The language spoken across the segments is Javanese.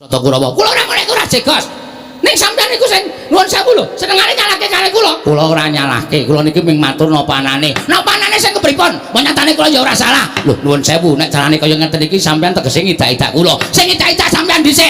Sata Kurawa. Kula ora ngene iku ora jegos. Ning sampeyan niku sing nuwun sewu lho, senengane nyalahke karo kula. Kula ora nyalahke, kula niki mung matur napa anane. Napa anane sing kepripun? Nyatane kula ya ora salah. Lho, nuwun sewu nek carane kaya ngeten iki sampeyan tegese ngidak-idak kula. Sing ngidak-idak sampeyan dhisik.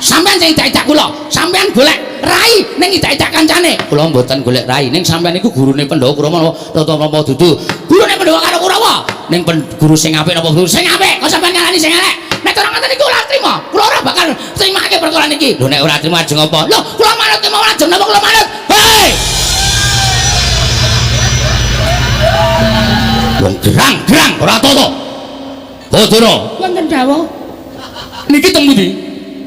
Sampeyan sing ngidak-idak kula, sampeyan golek rai ning ngidak-idak kancane. Kula mboten golek rai, ning sampeyan niku gurune Pandhawa Kurawa napa dudu? Gurune Pandhawa karo Kurawa. Ning guru sing apik napa guru sing apik? Kok sampeyan ngarani sing elek? Nek ora ngoten niku ora trima. Kula ora bakal trimake perkara niki. Lho nek ora trima ajeng apa? Lho, kula manut kemawon ajeng napa kula manut? Hei! Wong gerang-gerang ora toto. Bodoro. Wonten dawuh Niki teng pundi?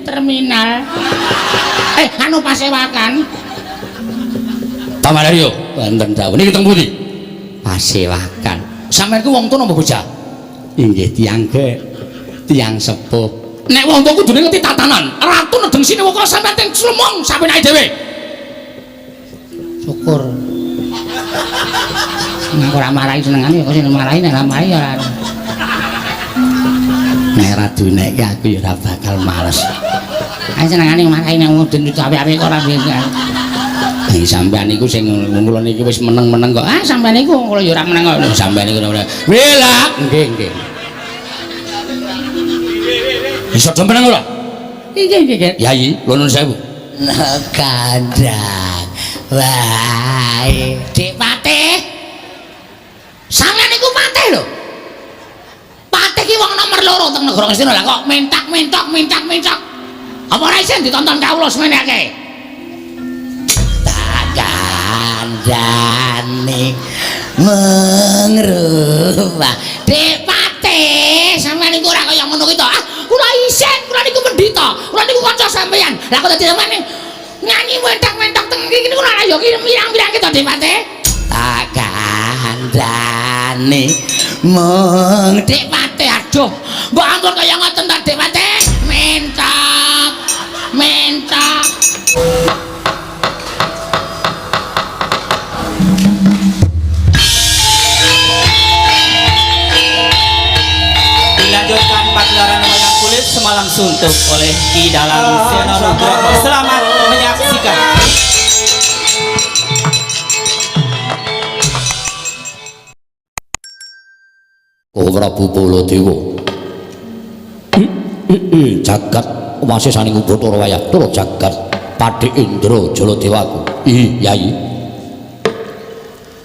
terminal. Anu pasewakan. Paman Aryo. Wonten dawuh. Niki teng pundi? Pasewakan. Sampeyan ku wong tuwa napa bocah? Inggih tiyang ge. Tiyang sepuh. Nek wong tuwa kudune ngerti tatanan. Ratu nedeng sinewa kok sampeyan teng slumung sapenake dhewe. Syukur. Nek ora marahi senengane kok sing marahi nek ora marahi ya ora. Nek ora dinekke aku ya ora bakal males. Ayo senengane marahi nek mudun ape-ape kok ora bisa. Nek sampean niku sing kula niki wis meneng-meneng kok. Ah sampean niku kula ya ora meneng kok. Lho sampean niku ora. Wela, nggih nggih. Iso do meneng ora? Nggih nggih nggih. Yayi, kula nuwun sewu. Kandhang. Wae, Dik Patih. Sampeyan niku patih lho. Patih ki wong nomor loro teng negara Ngastina lah kok mentak-mentok mentak-mentok. Apa ora isin ditonton kawula semene akeh? Tak kandhane mengrubah. Dik Patih, sampeyan niku ora kaya ngono kuwi to. Ah, kula isin, kula niku pendhita. Kula niku kanca sampeyan. Lah kok dadi sampeyan nyanyi mentak-mentok teng iki niku ora ya pirang-pirang to Dik Patih. Tak kandhane mung Dik Patih aduh, mbok ampun kaya ngoten to Dik Patih. Mentok. Mentok. Dilanjutkan pagelaran wayang kulit semalam suntuk oleh Ki Dalang Seno Nugroho. Selamat menyaksikan. Oh Prabu Baladewa. Jagat wasisaning Bathara Wayah jagat Patih Indra Jaladewaku. Ih, Yayi.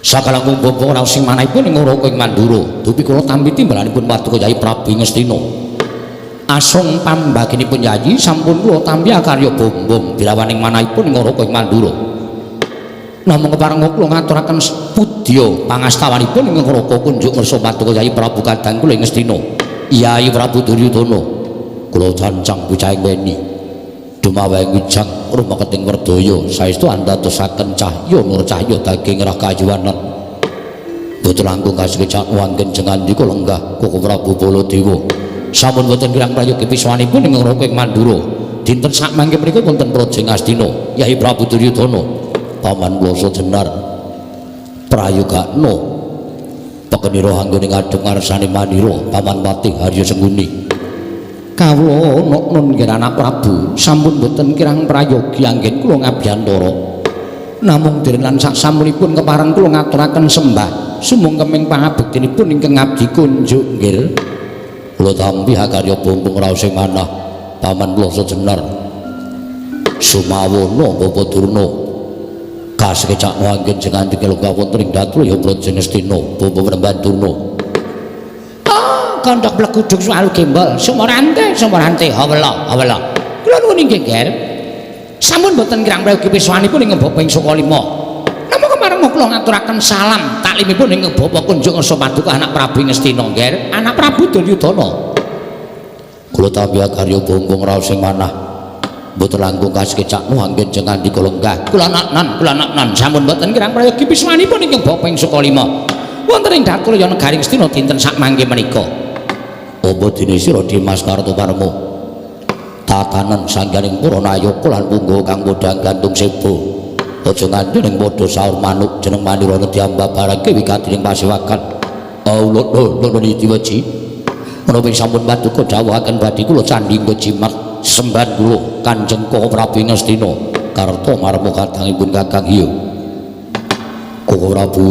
Sakalangkung bapa ora sing manahipun ing Raka ing Mandura. Dupi kula tampi timbalanipun paduka Yayi Prabu Ngastina. Asung pambaginipun Yayi sampun kula tampi akarya bombong dilawaning manahipun ing Raka ing Mandura. Namung kepareng kula ngaturaken pudya pangastawanipun ing Raka kunjuk ngersa paduka Yayi Prabu kadang kula ing Ngastina. Yayi Prabu Duryudana kula cancang bocah ing weni. Dumaweng wijang rumeketing werdaya saestu andadosaken cahya nur cahya daging rah kayuwanan. Boten langkung kasekecak wangken jengandika lenggah Koko Prabu Baladewa. Sampun boten kirang prayogi piswanipun ing Raka ing Mandura. Dinten sakmangke menika wonten Praja Ngastina Yayi Prabu Duryudana. Paman Blasa Jenar prayogakna pekenira anggone ngadhep ngarsane manira Paman Patih Harya Sengkuni. Kawula nok-non nggih anak Prabu sampun boten kirang prayogi anggen kula ngabiyantara. Namung dereng lan saksampunipun kepareng kula ngaturaken sembah sumung keming pangabektinipun ingkang abdi kunjuk nggih. Kula tampi hakarya bumbung raos sing manah Paman Blasa Jenar. Sumawana Bapa Durna kasekecakna anggen jengandike lenggah wonten ing Datraya Praja Ngastina Bapa Premban Durna. Oh, kondok bleguduk suwalu gembol, sumorante, sumorante, hawela, hawela. Kula nuwun inggih, Ger. Sampun boten kirang prayogi piswanipun ing Bapa ing Sukalima. Namung kemareng kula ngaturaken salam taklimipun ing Bapa kunjuk ngersa paduka anak Prabu Ngastina, Ger. Anak Prabu Duryudana. Kula tampi akarya bumbung raos sing manah. Mboten langkung kasekecakno anggen jengandika lenggah. Kula nak-nan, sampun boten kirang prayogi piswanipun ing Bapa ing Sukalima. Wonten ing Datraya negari Ngastina dinten sakmangke menika. Apa dene sira Dimas Kartoparma? Tatanan sangganing para nayaka lan punggawa kang padha gantung seba. Aja nganti ning padha saur manuk jeneng manira diambabarake wigati ning pasewakan. Allah lho lho diweji. Menapa sampun paduka dawuhaken badhe kula candhi jimat. Semban kula Kanjeng Koko Prabu Ngastina karta marma kadangipun Kakang. Iya, Koko Prabu,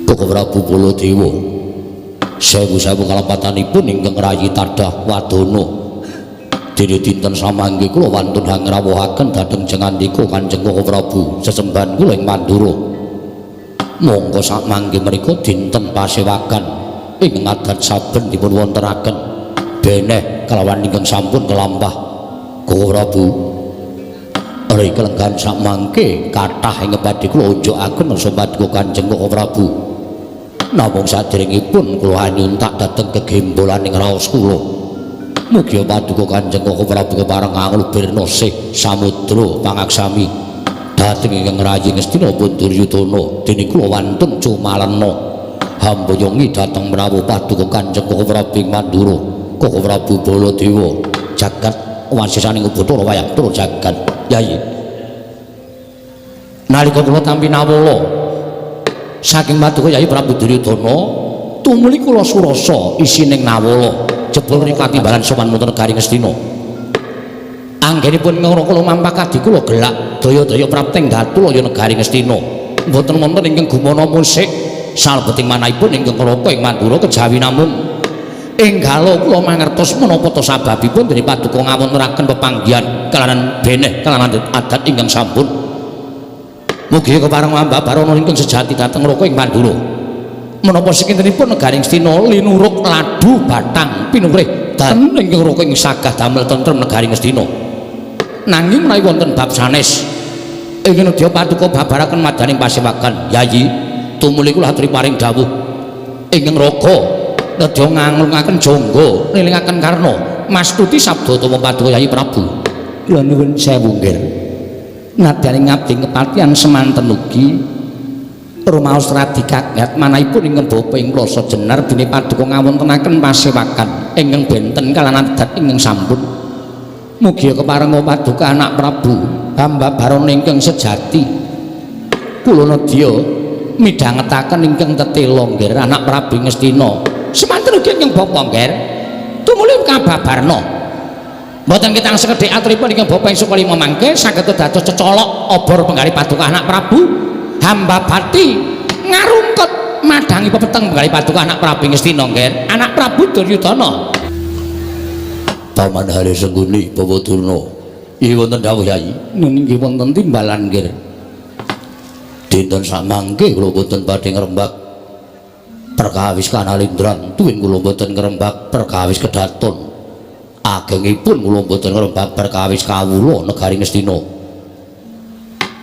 Koko Prabu Baladewa, sewu-sewu kalepatanipun ingkang rayi tadah wadana. Dene dinten samangke kula wantun hangrawuhaken dhateng jengandika Kanjeng Koko Prabu sesembahan kula ing Mandura. Monggo samangke menika dinten pasewakan ing adat saben dipun wontenaken beneh kalawan ingkang sampun kelampah. Koko Prabu, ri kelenggan samangke kathah ing badhe kula unjukaken paduka Kanjeng Koko Prabu. Namung saderengipun kula nyuntak dhateng gegembolaning raos kula. Mugi paduka Kanjeng Koko Prabu kepareng anglubirna sih samudra pangaksami dhateng ingkang rayi Ngastina pun Duryudana. Dene kula wantun cumalena hamboyongi dhateng menawa paduka Kanjeng Koko Prabu ing Mandura. Koko Prabu Baladewa, jagat wasisaning Bathara wayang tur jagat. Yayi, nalika kula tampi nawala saking paduka Yayi Prabu Duryudana, tumuli kula surasa isining nawala jebul rika timbalan sowan wonten negari Ngastina. Anggenipun ngoro kula mampak adi kula gelak daya-daya prapting datu laya negari Ngastina. Mboten wonten ingkang gumana musik salebeting manahipun ingkang raka ing Mandura kejawi namung enggalo kula mangertos menapa ta sababipun dene paduka ngawontenaken pepanggihan kalawan beneh kalawan adat ingkang sampun. Mugi kepareng mambabarana ingkang sejati dhateng raka ing Mandura. Menapa sakintenipun negari Ngastina linuruk ladu batang pinurih dan ingkang raka ing sagah damel tentrem negari Ngastina. Nanging menawi wonten bab sanes ing nedya paduka babaraken madaning pasewakan. Yayi, tumuli kula aturi paring dawuh ingkang raga nedya nganglungaken jangga nilingaken karna mastuti sabda utawa paduka Yayi Prabu. Kula nuwun sewu nggih. Nadyan ngabdi kepatihan semanten ugi rumaos radi kaget manahipun ingkang bapa ing Plasa Jenar dene paduka ngawontenaken pasewakan ingkang benten kalawan adat ingkang sampun. Mugi keparenga paduka anak Prabu hamba barana ingkang sejati. Kula nedya midhangetaken ingkang tetela nggih anak Prabu Ngastina. Semanten ugi ingkang bapa nggih. Tumuli kababarna. Mboten kitang sekedhik aturipun ingkang bapa ing Sukalima mangke saged dados cecolok obor penggalih paduka anak Prabu hamba bati ngarungket madhangi pepeteng penggalih paduka anak Prabu Ngastina nggih. Anak Prabu Duryudana. Paman Hari Sengguni Bawa Durna. Iya wonten dawuh Yai. Nggih wonten timbalan nggih. Dinten samangke kula boten badhe ngrembak perkawis kanalindran, tuwin kula boten ngrembak perkawis kedaton. Agengipun kula boten ngrembak perkawis kawula negari Ngastina.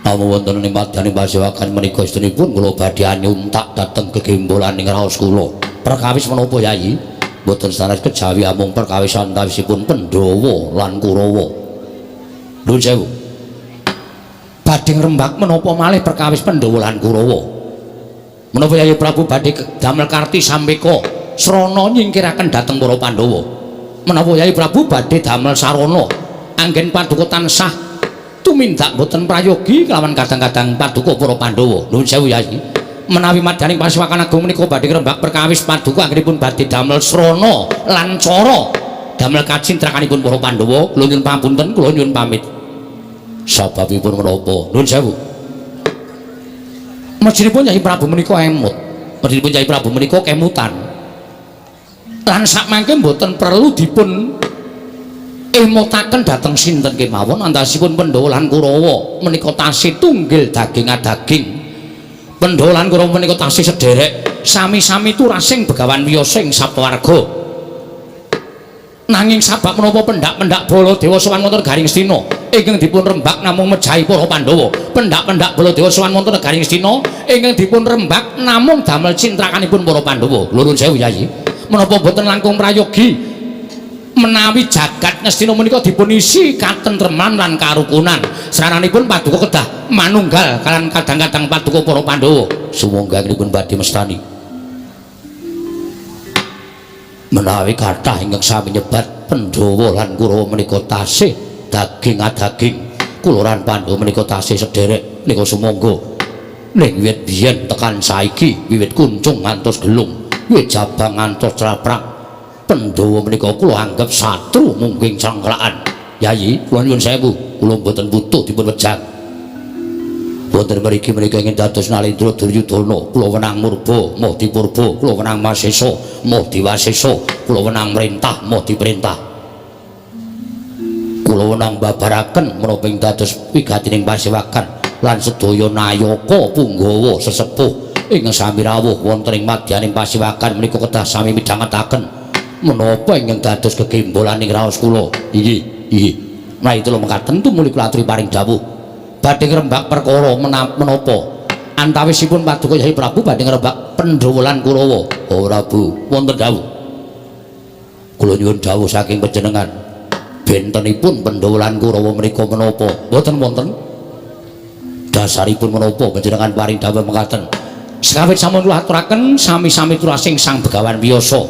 Namung wonten ing madyaning pasewakan menika estunipun kula badhe nyuntak dhateng gegembolaning raos kula. Perkawis menapa Yai? Boten sanes kejawi amung perkawis antawisipun Pandhawa lan Kurawa. Nuwun sewu. Badhe ngrembak menapa malih perkawis Pandhawa lan Kurawa? Menapa Yai Prabu badhe damel karti sampeka srana nyingkiraken dhateng para Pandhawa? Menapa Yai Prabu badhe damel sarana anggen paduka tansah tumindak boten prayogi kelawan kadang-kadang paduka para Pandhawa? Nuwun sewu Yai. Menawi madyaning pasewakan agung menika badhe ngrembak perkawis paduka anggenipun badhe damel srana lan cara damel kacintrakanipun para Pandhawa, kula nyuwun pamunten, kula nyuwun pamit. Sababipun menapa? Nuwun sewu. Mestinipun Yai Prabu menika emut. Mestinipun Yai Prabu menika kemutan. Lan sakmangke mboten perlu dipun emutaken dhateng sinten kemawon antasipun Pandhawa lan Kurawa menika tasih tunggil daging adaging. Pandhawa lan Kurawa menika tasih sederek sami-sami turasing Begawan Wiyasa ing Saptawarga. Nanging sabab menapa pendak-pendak Baladewa sowan wonten negari Ngastina ingkang dipun rembak namung mejahi para Pandhawa. Pendak-pendak Baladewa sowan wonten negari Ngastina ingkang dipun rembak namung damel cintrakanipun para Pandhawa. Nuwun sewu Yai. Menapa boten langkung prayogi menawi jagat Ngastina menika dipun isi katentreman lan karukunan. Srananipun paduka kedah manunggal kalian kadang-kadang paduka para Pandhawa. Sumangga anggenipun badhe mestani. Menawi kathah ingkang sami nyebat Pandhawa lan Kurawa menika tasih daging adaging, kula lan Pandhawa menika tasih sederek nika sumangga. Ning wiwit biyen tekan saiki, wiwit kuncung ngantos gelung, wiwit jabang ngantos claprang, Pandhawa menika kula anggep satru mungging cangklakan. Yayi, kula nyuwun sewu, kula mboten butuh dipun wejang. Wonten mriki menika ingin dados Nalendra Duryudana, kula wenang murba, moh dipurba, kula wenang masesa, moh diwasesa, kula wenang mrentah, moh diperintah. Kula wenang babaraken menapa ing dados wigatining pasewakan lan sedaya nayaka punggawa sesepuh ingkang sami rawuh wonten ing madyaning pasewakan menika kedah sami midhangetaken menapa ingkang dados gegembolaning raos kula. Inggih, inggih. Menawi kula mekaten tumuli kula aturi paring dawuh badhe ngrembak perkara menapa antawisipun Paduka Yayi Prabu badhe ngrembak Pandhawa lan Kurawa. Oh Prabu, wonten dawuh. Kula nyuwun dawuh saking panjenengan. Bentenipun Pandhawa lan Kurawa menika menapa? Mboten wonten. Dasaripun menapa panjenengan paring dawuh mekaten? Sekawit sampun kula aturaken sami-sami turasing Sang Begawan Wiyasa.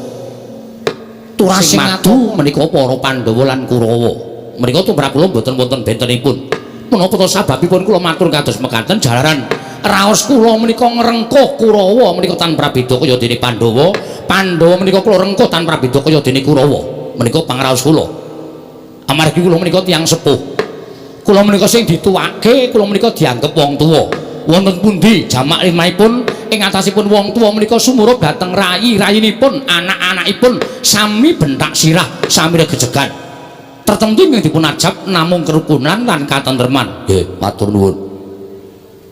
Turasing madu menika para Pandhawa lan Kurawa. Menika tumrap kula mboten wonten bentenipun. Menapa to sababipun kula matur kados mekaten jalaran raos kula menika ngrengkuh Kurawa menika tan prabeda kaya dene Pandhawa, Pandhawa menika kula rengkuh tan prabeda kaya dene Kurawa. Menika pangraos kula. Amargi kula menika tiyang sepuh. Kula menika sing dituwake, kula menika dianggep wong tuwa. Wonten pundi jamak limahipun ing atasipun wong tuwa menika sumurup dhateng rayi-rayinipun, anak-anakipun sami bentak sirah, sami regejegan. Tertentu ingkang dipun ajab namung kerukunan lan katentreman. Nggih, matur nuwun.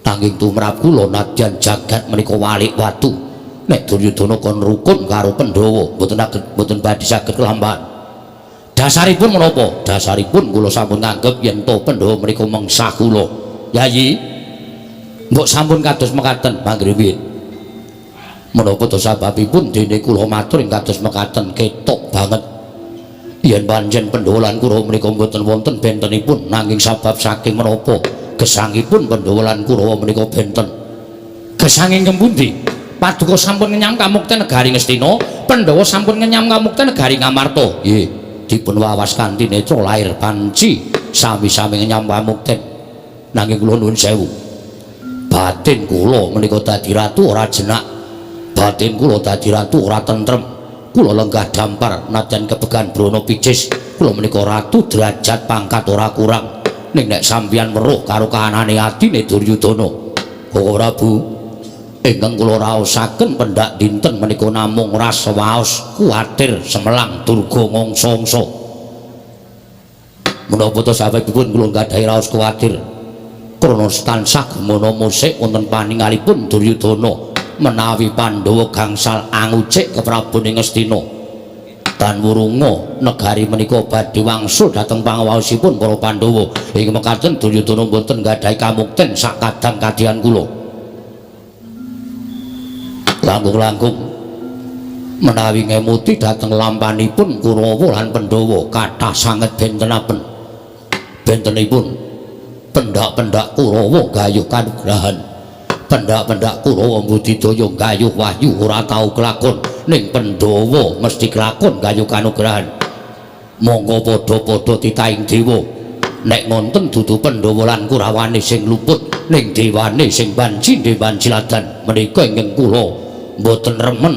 Nanging tumrap kula nadyan jagat menika walik watu. Nek Duryudana kon rukun karo Pandhawa, mboten saged mboten badhe saged kelampahan. Dasaripun menapa? Dasaripun kula sampun nganggep yen to Pandhawa menika mengsah kula. Yayi, mbok sampun kados mekaten manggremit. Menapa to sababipun dene kula matur ing kados mekaten ketok banget. Yen pancen Pandhawa lan Kurawa menika mboten wonten bentenipun, nanging sabab saking menapa gesangipun Pandhawa lan Kurawa menika benten. Gesanging pundi? Paduka sampun ngenyam kamukten negari Ngastina, Pandhawa sampun ngenyam kamukten negari Ngamarta. Nggih, dipun wawas kanthi netra lair panci sami-sami ngenyam kamukten. Nanging kula nuwun sewu. Batin kula menika dadi ratu ora jenak. Batin kula dadi ratu ora tentrem. Kula lenggah dampar nadyan kebegan brana picis. Kula menika ratu derajat pangkat ora kurang. Ning nek sampeyan weruh karo kahanane atine Duryudana. Koko Prabu, ingkang kula raosaken pendak dinten menika namung rasa waos kuwatir semelang durga ngangsa-angsa. Menapa to sababipun kula nggadahi raos kuwatir? Krana tansah gumana musik wonten paningalipun Duryudana menawi Pandhawa gangsal angucik keprabon ing Ngastina. Tan wurunga negari menika badhe wangsul dhateng pangawaosipun para Pandhawa. Ing mekaten Duryudana mboten nggadahi kamukten sakadang kadian kula. Langkung-langkung menawi ngemuti dhateng lampanipun Kurawa lan Pandhawa kathah sanget bentenaken. Bentenipun pendak-pendak Kurawa gayuh kanugrahan. Pendak-pendak Kurawa budidaya gayuh wahyu ora tau kelakon, ning Pandhawa mesti kelakon gayuh kanugrahan. Monggo padha-padha titahing dewa. Nek ngonten dudu Pandhawa lan Kurawane sing luput, ning dewane sing banci dewan siladan menika ingkang kula mboten remen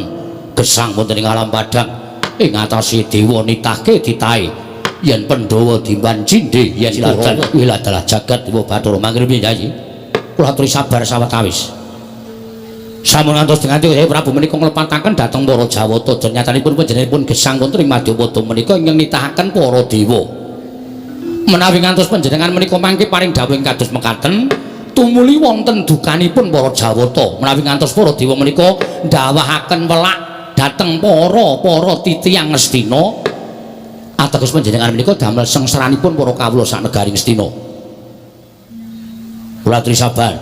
gesang wonten ing alam padhang. Ing atase dewa nitahke titahe yen Pandhawa dimban cindhe yen siladan wiladalah jagat dewa Bathara. Manggremi Yayi, kula aturi sabar sawetawis. Sampun ngantos dengan Kyai Prabu menika nglepataken dhateng para Jawata. Nyatanipun panjenenganipun gesang wonten ing Madyapada menika ingkang nitahaken para dewa. Menawi ngantos panjenengan menika mangke paring dawuh ing kados mekaten, tumuli wonten dukanipun para Jawata. Menawi ngantos para dewa menika ndawahaken welak dhateng para titiyang Ngastina, ateges panjenengan menika damel sengsaranipun para kawula sak negari Ngastina. Kula aturi sabar.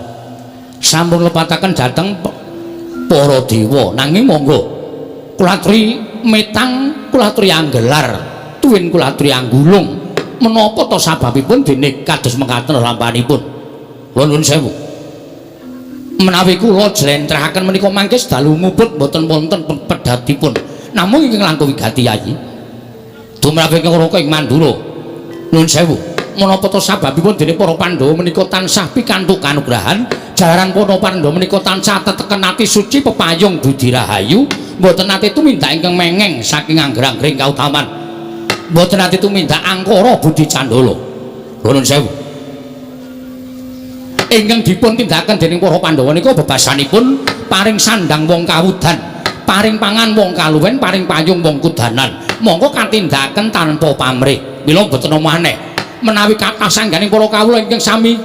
Sampun lepataken dhateng para dewa, nanging monggo kula aturi metang, kula aturi anggelar, tuwin kula aturi anggulung. Menapa to sababipun dene kados mekaten lampanipun? Kula nuwun sewu. Menawi kula jlentrehaken menika mangke dalu muput mboten wonten pedhatipun. Namung ingkang langkung wigati Yayi. Tumrap ingkang raka ing Mandura. Nuwun sewu. Menapa to sababipun dene para Pandhawa menika tansah pikantuk kanugrahan, jalaran para Pandhawa menika tansah teteken ati suci pepayung budi rahayu, Mboten nate tumindak ingkang mengeng saking angger-anggering kautaman. Mboten nate tumindak angkara budi candala. Nuwun sewu. Ingkang dipun tindakaken dening para Pandhawa nika bebasanipun paring sandang wong kawudan, paring pangan wong kaluwen, paring payung wong kudanan. Monggo katindaken tanpa pamrih. Mila mboten maneh menawi kathah sangganing para kawula ingkang sami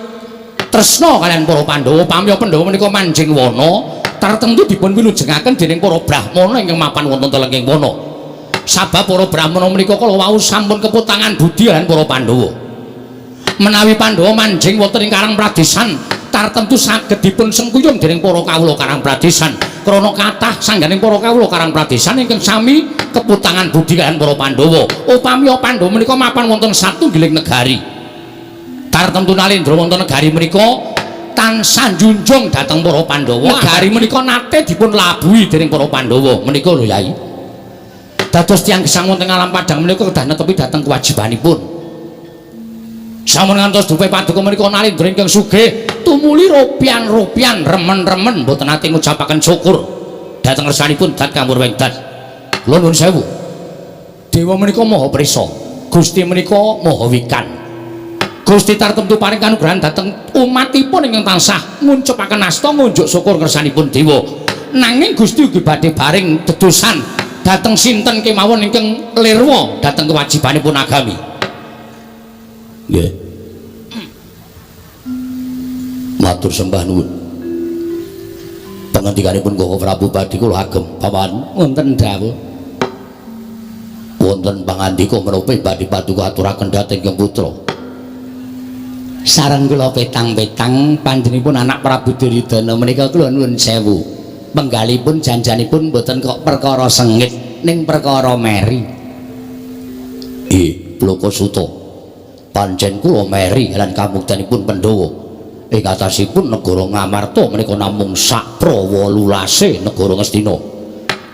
tresna kaliyan para Pandhawa, pamya Pandhawa menika manjing wana tartemtu dipun wilujengaken dening para brahmana ingkang mapan wonten telenging wana. Sabab para brahmana menika kala wau sampun keputangan budi lan para Pandhawa. Menawi Pandhawa manjing wonten ing Karang Pradesan, tartemtu saged dipun sengkuyung dening para kawula Karang Pradesan. Krana kathah sangganing para kawula Karang Pradesan ingkang sami keputangan budi kaliyan para Pandhawa. Upami Pandhawa menika mapan wonten satunggiling negari, tartemtu nalendra wonten negari menika tansah njunjung dhateng para Pandhawa. Negari menika nate dipun labuhi dening para Pandhawa. Menika lho Yai. Dados tiyang gesang wonten alam padhang menika kedah netepi dhateng kewajibanipun. Sampun ngantos dupe paduka menika nalendra ingkang sugih tumuli rupian-rupian remen-remen mboten nate ngucapaken syukur dhateng ngersanipun dat kamurweng dat. Kula nuwun sewu. Dewa menika maha prisa, Gusti menika maha wikan. Gusti tartemtu paring kanugrahan dhateng umatipun ingkang tansah nguncupaken asta ngunjuk syukur ngersanipun dewa. Nanging Gusti ugi badhe baring dedosan dhateng sinten kemawon ingkang lirwa dhateng kewajibanipun agami. Nggih. Matur sembah nuwun. Pangandikanipun Koko Prabu badhe kula agem, Paman. Wonten dawuh. Wonten pangandika menapa badhe paduka aturaken dhateng ingkang putra? Sareng kula petang-petang panjenenganipun anak Prabu Duryudana menika kula nuwun sewu. Penggalipun janjanipun mboten kok perkara sengit ning perkara meri. Nggih, Bloko Suta. Pancen kula meri lan kamuktenipun Pandhawa. Ing atasipun negara Ngamarta menika namung sak prawolulase negara Ngastina.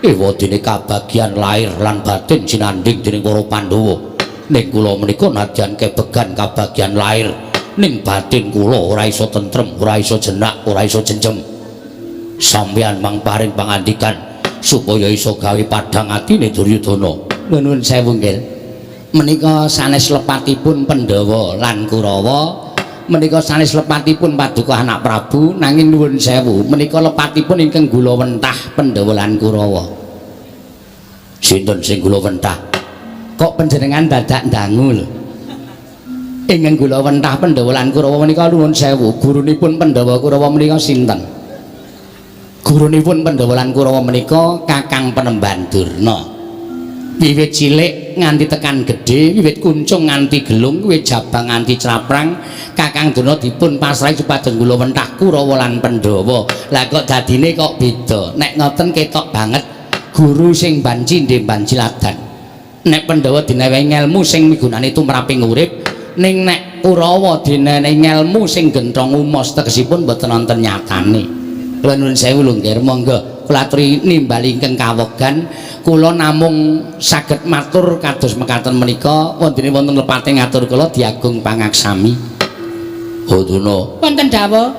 Ewadene kabagian lahir lan batin sinandhing dening para Pandhawa. Ning kula menika nadyan kebegan kabagian lahir, ning batin kula ora iso tentrem, ora iso jenak, ora iso jenjem. Sampeyan mang paring pangandikan supaya iso gawe padhang atine Duryudana. Nuwun sewu nggih. Menika sanes lepatipun Pandhawa lan Kurawa, menika sanes lepatipun paduka anak Prabu, nanging nuwun sewu menika lepatipun ingkang gula wentah Pandhawa lan Kurawa. Sinten sing gula wentah? Kok panjenengan dadak ndangu lho. Ingkang gula wentah Pandhawa lan Kurawa menika nuwun sewu, gurunipun Pandhawa Kurawa menika sinten? Gurunipun Pandhawa lan Kurawa menika Kakang Penemban Durna. Wiwit cilik nganti tekan gedhe, wiwit kuncung nganti gelung, wiwit jabang nganti claprang, Kakang Durna dipun pasrahi supados gula wentah Kurawa lan Pandhawa. Lah kok dadine kok beda? Nek ngoten ketok banget guru sing banci ndhe banci ladan. Nek Pandhawa dinewehi ngelmu sing migunani tumraping urip, ning nek Kurawa dinenehi ngelmu sing genthong umos, tegesipun mboten wonten nyatane. Kula nuwun sewu lho nggih, monggo kula aturi nimbali ingkang kawogan. Kula namung saged matur kados mekaten menika, wontene wonten lepate ngatur kula diagung pangaksami. Boduna. Wonten dawuh.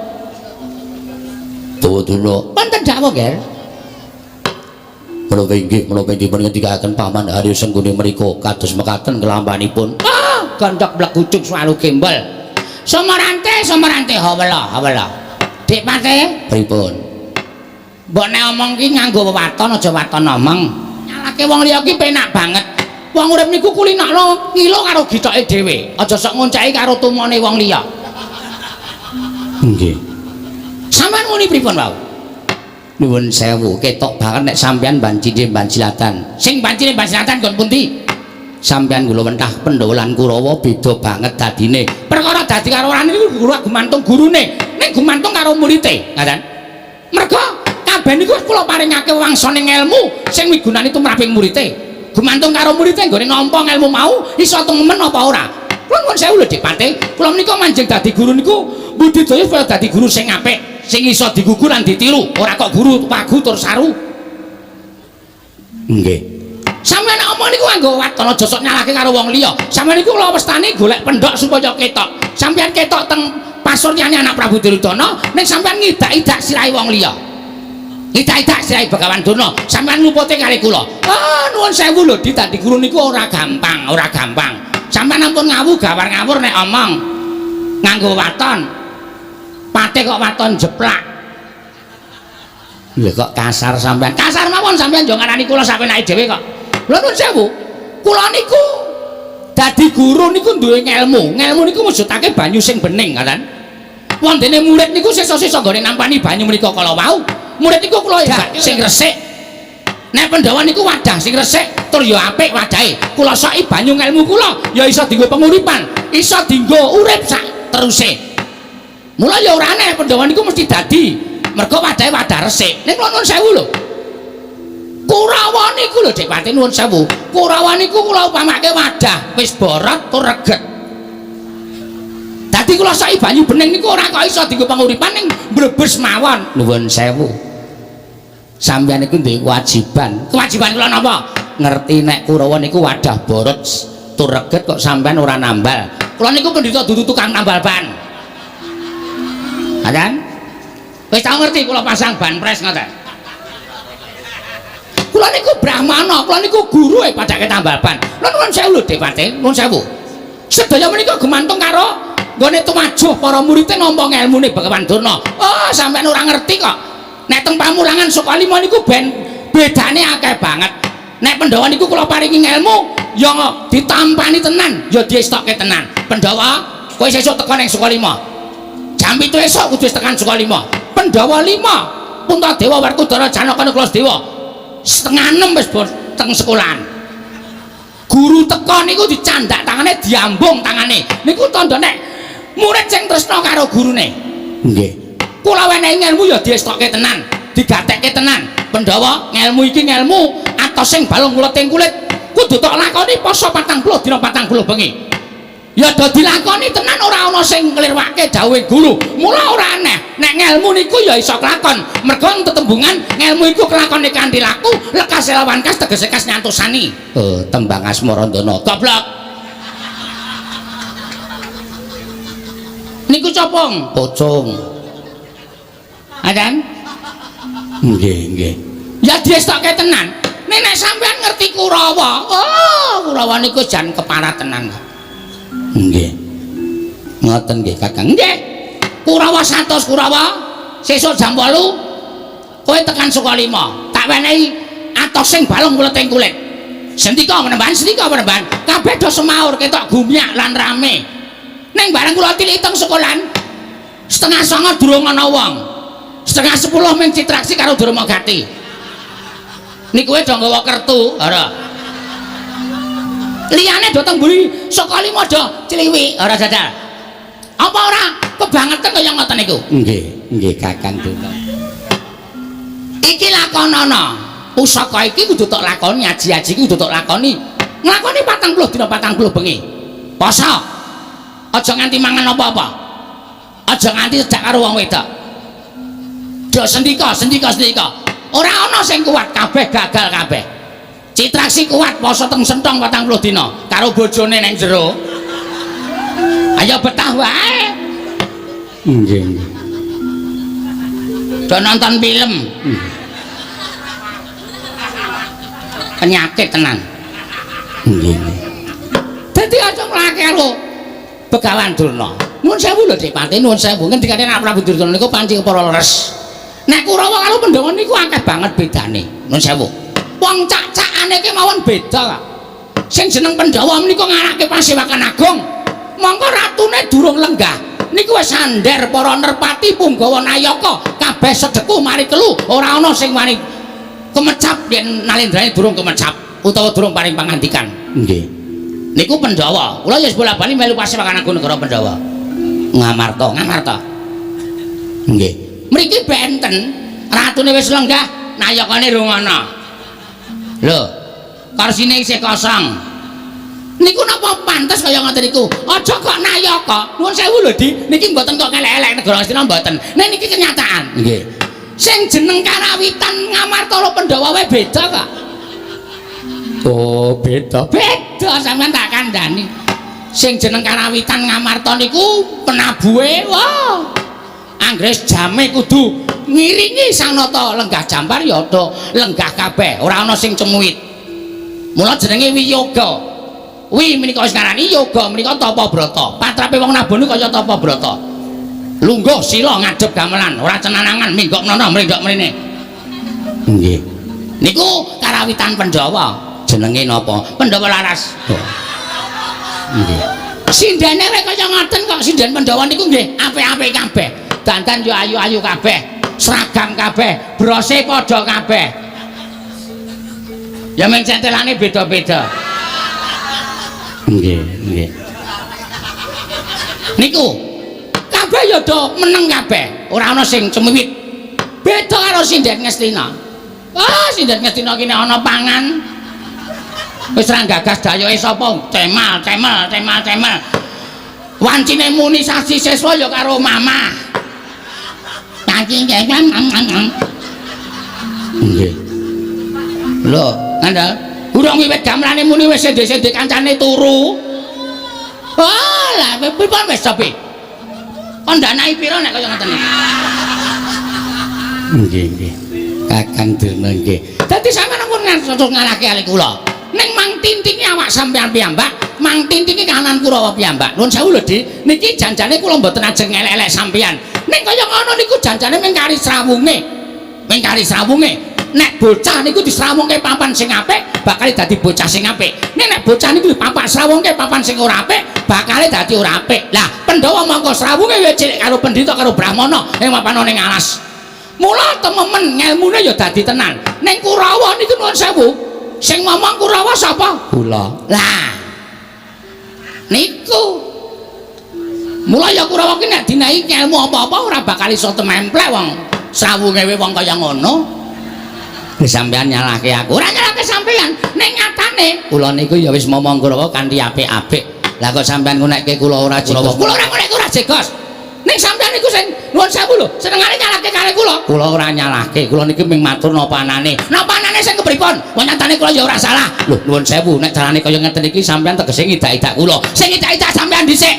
Boduna. Wonten dawuh nggih. Menapa inggih menapa dipun ngendikaken Paman Haryo Sengkuni menika kados mekaten kelampanipun. Ah, gondok blegujuk swalu gembol. Somarante, somarante hawela, hawela. Dik Pate, pripun? Mbok nek omong ki nganggo wewaton aja waton omong. Nyalake wong liya ki penak banget. Wong urip niku kulinakno ngilo karo gitoke dhewe. Aja sok ngonceki karo tumone wong liya. Nggih. Sampeyan muni pripun wau? Nuwun sewu, ketok banget nek sampeyan bancine bancilatan. Sing bancine bancilatan nggon pundi? Sampeyan kula wentah Pandhawa lan Kurawa beda banget dadine. Perkara dadi karo ora niku guru gumantung gurune, ning gumantung karo murite, ngaten. Merga kabeh niku kula paringake wangsane ngelmu sing migunani tumraping murite. Gumantung karo murite nggone nampa ngelmu mau iso temen apa ora. Kula nuwun sewu lho Dik Pate, kula menika manjing dadi guru niku budidaya supaya dadi guru sing apik, sing iso digugu lan ditiru, ora kok guru wagu tur saru. Nggih. Sampeyan nek omong niku nganggo waton aja sok nyalahke karo wong liya. Sampeyan niku kula westani golek pendhok supaya ketok. Sampeyan ketok teng pasuryane anak Prabu Duryudana, ning sampeyan ngidak-idak sirahe wong liya. Idak-idak sirahe Begawan Durna, sampean nglumpute kali kula. Ah, nuwun sewu lho, Di, dadi guru niku ora gampang, ora gampang. Sampean ampun ngawu gawar ngawur nek omong. Nganggo waton. Pate kok waton jeplak. Lho kok kasar sampean. Kasar mawon sampean yo ngarani kula sapenake dhewe kok. Lho nuwun sewu. Kula niku dadi guru niku duwe ngelmu. Ngelmu niku mujudake banyu sing bening, ngoten. Wondene murid niku sesa-sesa nggone nampani banyu menika kala wau. Murid niku kula sing resik. Nek Pandhawa niku wadah sing resik tur ya apik wadahe. Kula soki banyu ngelmu kula ya iso dienggo penguripan, iso dienggo urip sak teruse. Mula ya ora aneh Pandhawa niku mesti dadi mergo wadahe wadah resik. Ning kula nuwun sewu lho. Kurawa niku lho Dik Pati nuwun sewu. Kurawa niku kula upamake wadah wis borot tur reget. Dadi kula soki banyu bening niku ora kok iso dienggo penguripan ning mblebes mawon. Nuwun sewu. Sampeyan niku duwe kewajiban. Kewajiban kula napa? Ngerti nek Kurawa niku wadah borot tur reget kok sampeyan ora nambal. Kula niku pendhita dudu tukang nambal ban. Ha kan? Wis tau ngerti kula pasang ban pres ngoten. Kula niku brahmana, kula niku guru e padake tambal ban. Lha nuwun sewu lho Dik Pati, nuwun sewu. Sedaya menika gumantung karo nggone tumajuh para murid nampa ngelmune Begawan Durna. Oh, sampeyan ora ngerti kok. Nek teng pamulangan Sukalima niku ben bedane akeh banget. Nek Pandhawa niku kula paringi ngelmu ya ditampani tenan, ya diestokke tenan. Pandhawa, kowe sesuk teka ning Sukalima. Jam 7 esuk kudu wis tekan Sukalima. Pandhawa 5, Puntadewa Werkudara Janaka Nakula Sadewa. 5:30 wis teng sekolahan. Guru teka niku dicandak tangane, diambung tangane. Niku tandha nek murid sing tresna karo gurune. Nggih. Kula wenehi ngelmu ya diestokke tenan, digatekke tenan. Pandhawa, ngelmu iki ngelmu atos sing balung kuleting kulit kudu tok lakoni poso 40 dina 40 bengi. Ya do dilakoni tenan ora ana sing nglirwake dawuhe guru. Mula ora aneh nek ngelmu niku ya iso kelakon. Mergo tetembungan ngelmu iku kelakone kanthi laku, lekas lawan kas tegese kas nyantosani. Oh, tembang Asmarandana. Goblok. Niku copong, pocong. Adan? Nggih, nggih. Ya diestokke tenan. Nek nek sampean ngerti Kurawa, oh, Kurawa niku jan keparat tenan. Nggih. Ngoten nggih, Kakang. Nggih. Kurawa 100 Kurawa, sesuk jam 8 kowe tekan Sukalima. Tak wenehi atos sing balung kuleting kulit. Sendika menemban, sendika menemban. Kabeh do semaur ketok gumyak lan rame. Ning bareng kula tilik teng sekolahan 8:30 durung ana wong. 9:30 ming Citraksi karo Durmagati. Niku do nggawa kertu, ora. Liyane do teng mburi Sukalima do cliwik, ora jajal. Apa ora kebangetan kaya ngoten niku? Nggih, nggih Kakang Durna. Iki lakonana. Pusaka iki kudu tok lakoni, aji-aji iki kudu tok lakoni. Nglakoni 40 dina 40 bengi. Poso. Aja nganti mangan apa-apa. Aja nganti cedak karo wong wedok. Do sendika, sendika, sendika. Ora ana sing kuat, kabeh gagal kabeh. Citraksi kuat poso teng sentong 40 dina karo bojone nang jero. Ayo betah wae. Nggih, nggih. Do nonton film. Penyakit tenan. Nggih, nggih. Dadi aja nglake karo Begawan Durna. Nuwun sewu lho Dik Pati, nuwun sewu. Ngendikane nek Prabu Durna niku panci para leres. Nek Kurawa karo Pandhawa niku akeh banget bedane. Nuwun sewu. Wong cak-cakane ki mawon beda kok. Sing jeneng Pandhawa menika ngarake Pasewakan Agung. Mongko ratune durung lenggah. Niku wis sandher para nerpati punggawa nayaka kabeh sedeku mari kelu, ora ana sing wani kemecap yen nalendrane durung kemecap utawa durung paring pangandikan. Nggih. Niku Pandhawa. Kula ya wis bola-bali melu Pasewakan Agung negara Pandhawa. Ngamarta, Ngamarta. Nggih. Mriki benten, ratune wis lenggah, nayakane rung ana. Lho, korsine isih kosong. Niku napa pantes kaya ngoten niku? Aja kok nayaka. Nuwun sewu lho, Di. Niki mboten kok elek-elek negara Ngastina mboten. Nek niki kenyataan. Nggih. Sing jeneng karawitan Ngamarta karo Pandhawa wae beda kok. Oh, beda. Beda sampean tak kandhani. Sing jeneng karawitan Ngamarta niku penabuhe, wah. Anggres jame kudu Ngiringi Sang Nata lenggah jampar ya do lenggah kabeh, ora ana sing cemuit. Mula jenenge wiyoga. Wi menika wis ngarani yoga menika tapa brata. Patrape wong nabuh niku kaya tapa brata. Lungguh sila ngadhep gamelan, ora cenanangan minggok mrono mrindok mrene. Nggih. Niku karawitan Pandhawa. Jenenge napa? Pandhawa Laras. Oh. Nggih. Sindene rek kaya ngoten kok sinden Pandhawa niku nggih apik-apik kabeh. Dandan yo ayu-ayu kabeh, seragam kabeh, brose padha kabeh. Ya men centelane beda-beda. Nggih, nggih. Niku kabeh ya do meneng kabeh, ora ana sing cemiwit. Beda karo sinden Ngastina. Ah, sinden Ngastina ki nek ana pangan wis ra gagas dayoke sapa, cemal, cemal, cemal, cemal. Wancine muni sasi siswa ya karo mamah. Nggih. Lho, kandha. Urung wiwit gamelane muni wis sendhe-sendhe kancane turu. Ah, lah pripun wis sepi. Kon danai pira nek kaya ngoten iki? Nggih, nggih. Kakang Durna nggih. Dadi sampeyan ampun ngantos ngalahke ali kula. Ning mang tintingi awak sampeyan piyambak, mang tintingi kahanan Kurawa piyambak. Nuwun sewu lho, Dik. Niki janjane kula mboten ajeng ngelek-elek sampeyan. Ning kaya ngono niku janjane mung kari srawunge. Mung kari srawunge. Nek bocah niku disrawungke papan sing apik, bakal dadi bocah sing apik. Ning nek bocah niku dipapak srawungke papan sing ora apik, bakal dadi ora apik. Lah, Pandhawa mongko srawunge wis cilik karo pendhita karo brahmana ing papan ning alas. Mula tememen ngelmune ya dadi tenan. Ning Kurawa niku nuwun sewu. Sing ngomong Kurawa sapa? Kula. Lah. Niku. Mula ya Kurawa ki nek dinaiki ilmu apa-apa ora bakal iso tememplek wong srawunge wong kaya ngono. Wis sampean nyalahke aku. Ora nyalahke sampean. Ning nyatane kula niku ya wis momong Kurawa kanthi apik-apik. Lah kok sampean ngunekke kula ora jegos. Kula ora ngunekke ora jegos. Ning sampean niku sing nuwun sewu lho, senengane nyalahke karo kula. Kula ora nyalahke, kula niki mung matur napa anane. Napa anane sing kepripun? Wong nyatane kula ya ora salah. Lho, nuwun sewu nek carane kaya ngeten iki sampean tegese ngidak-idak kula. Sing ngidak-idak sampean dhisik.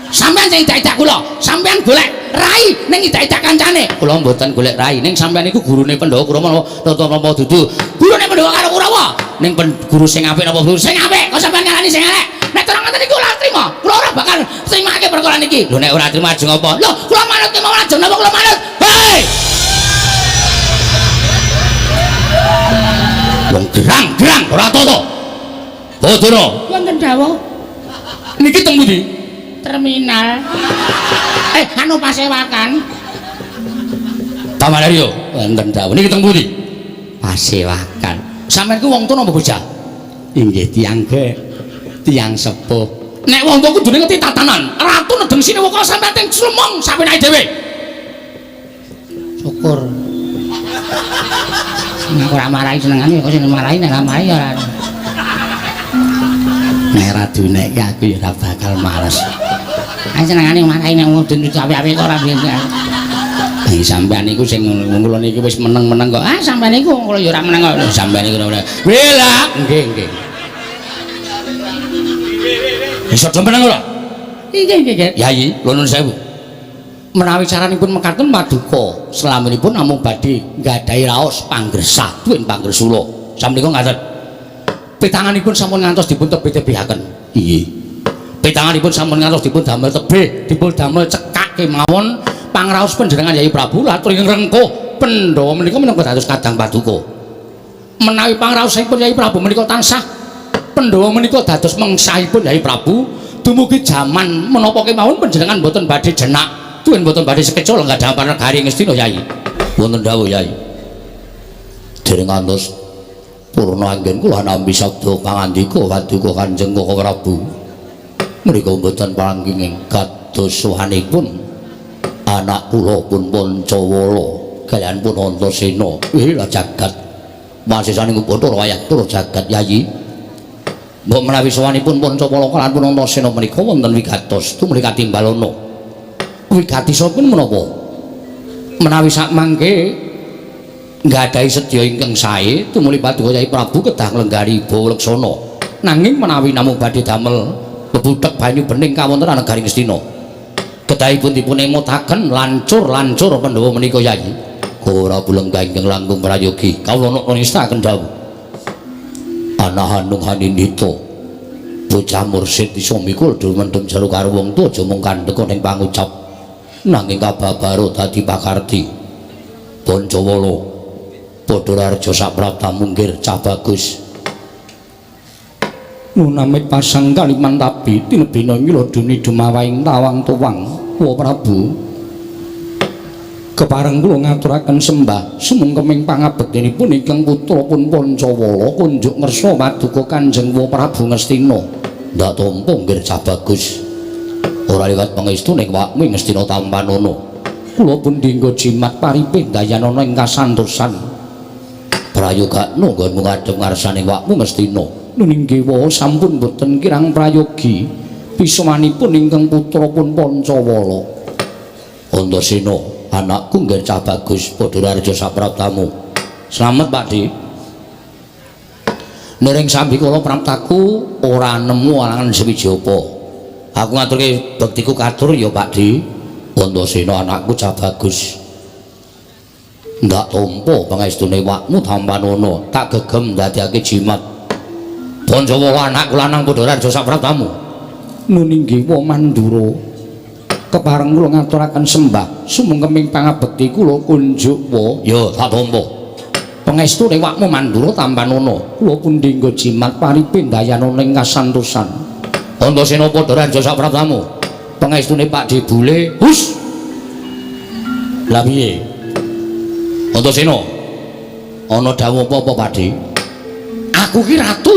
Sampean sing ngidak-idak kula, sampean golek rai ning ngidak-idak kancane. Kula mboten golek rai, ning sampean niku gurune Pandhawa Kurawa napa napa dudu. Gurune Pandhawa karo Kurawa. Ning guru sing apik napa guru sing apik? Kok sampean ngarani sing elek? Nek cara ngoten niku ora trima. Kula ora bakal trimake perkara niki. Lho nek ora trima ajeng apa? Lho, kula manut kemawon ajeng napa kula manut? Hei! Wong gerang-gerang ora toto. Bodoro. Wonten dawuh. Niki teng pundi? Terminal. Anu pasewakan. Tamanaryo. Wonten dawuh. Niki teng pundi? Pasewakan. Sampeyan ku wong tuwa napa bocah? Inggih tiyang ge. Tiyang sepuh. Nek wong tuwa kudune ngerti tatanan. Ratu nedeng sinewaka sampeyan teng slemong sapenake dhewe. Syukur. Nek ora marahi senengane kok sing marahi nek ora marahi ya ora. Nek ora dunekke aku ya ora bakal males. Ayo senengane marahi nek mudun api-api kok ora biasa. Lah sampean niku sing kula niki wis meneng-meneng kok. Ah sampean niku kula ya ora meneng kok. Sampean niku ora. Wela, nggih nggih. Iso do meneng ora? Nggih nggih. Yayi, kula nuwun sewu. Menawi caranipun mekaten paduka selaminipun namung badhe nggadahi raos panggresah duwin pangresula. Samenika ngaten. Pitanganipun sampun ngantos dipun tebih-tebihaken. Inggih. Pitanganipun sampun ngantos dipun damel tebih, dipun damel cekak kemawon pangraos panjenengan Yayi Prabu latur ing rengkuh Pandhawa menika minangka dados kadang paduka. Menawi pangraosipun Yayi Prabu menika tansah Pandhawa menika dados mengsahipun Yayi Prabu dumugi jaman menapa kemawon panjenengan mboten badhe jenak tuwin mboten badhe sekeca lenggah dhampar negari Ngastina Yayi. Wonten dawuh Yayi. Dereng ngantos purna anggen kula nampi sabda pangandika paduka Kanjeng Koko Prabu. Mriku mboten panggih kados suwanipun anak kula pun Pancawala kaliyan pun Antasena. Lah jagat masisaning Bathara wayah tur jagat Yayi. Mbok menawi sowanipun Pancawala kaliyan pun Antasena menika wonten wigatos tumrih katimbalana. Wigatisipun menapa? Menawi sakmangke nggadahi sedya ingkang sae tumuli paduka Yayi Prabu kedah nglenggari bawa leksana. Nanging menawi namung badhe damel bebuthek banyu bening kawontenan negari Ngastina. Kedahipun dipun emutaken lancur-lancur Pandhawa menika Yayi. Ora bulenggah ingkang langkung prayogi. Kawula nistakaken dawuh. Ana hanung haninita. Bocah mursid iso mikul mendem jero karo wong tuwa aja mung kandhek ning pangucap. Nanging kababaro dadi pakarti. Pancawala padha raharja saprapta munggir cah bagus. Nunamit pasang kalimantabi tinebina nyuladuni dumawaing tawang tuwang. Wa Prabu, kepareng kula ngaturaken sembah sumengkeming pangabektinipun ingkang putra pun Pancawala kunjuk ngersa paduka Kanjeng Wa Prabu Ngastina. Ndak tampa nggir cah bagus. Ora liwat pangestune wakmu Ngastina tampanana. Kula pun dinggo jimat paripih dayanana ing kasantosan. Prayogakno nggonmu ngadhep ngarsane wakmu Ngastina. Nuning wa sampun boten kirang prayogi pisamanipun ingkang putra pun Pancawala. Antasena, anakku nggir cah bagus padha raharja sapraptamu. Slamet Pak Di. Niring sambikala praptaku ora nemu alangan sewiji apa. Aku ngaturke bektiku katur ya Pak Di. Antasena anakku cah bagus. Ndak tampa pangestune wakmu tampanana, tak gegem ndadekake jimat. Pancawala anakku lanang padha raharja sapraptamu. Nuning wa Mandura, kepareng kula ngaturaken sembah sumengkeming pangabekti kula kunjuk wa. Ya tak tampa. Pangestune wakmu Mandura tampanana. Kula pun dinggo jimat paripih dayanana ing kasantosan. Antasena padha raharja sapraptamu. Pangestune Pak Di Bule. Hus. Lah piye? Antasena. Ana dawuh apa-apa Pak Di? Aku ki ratu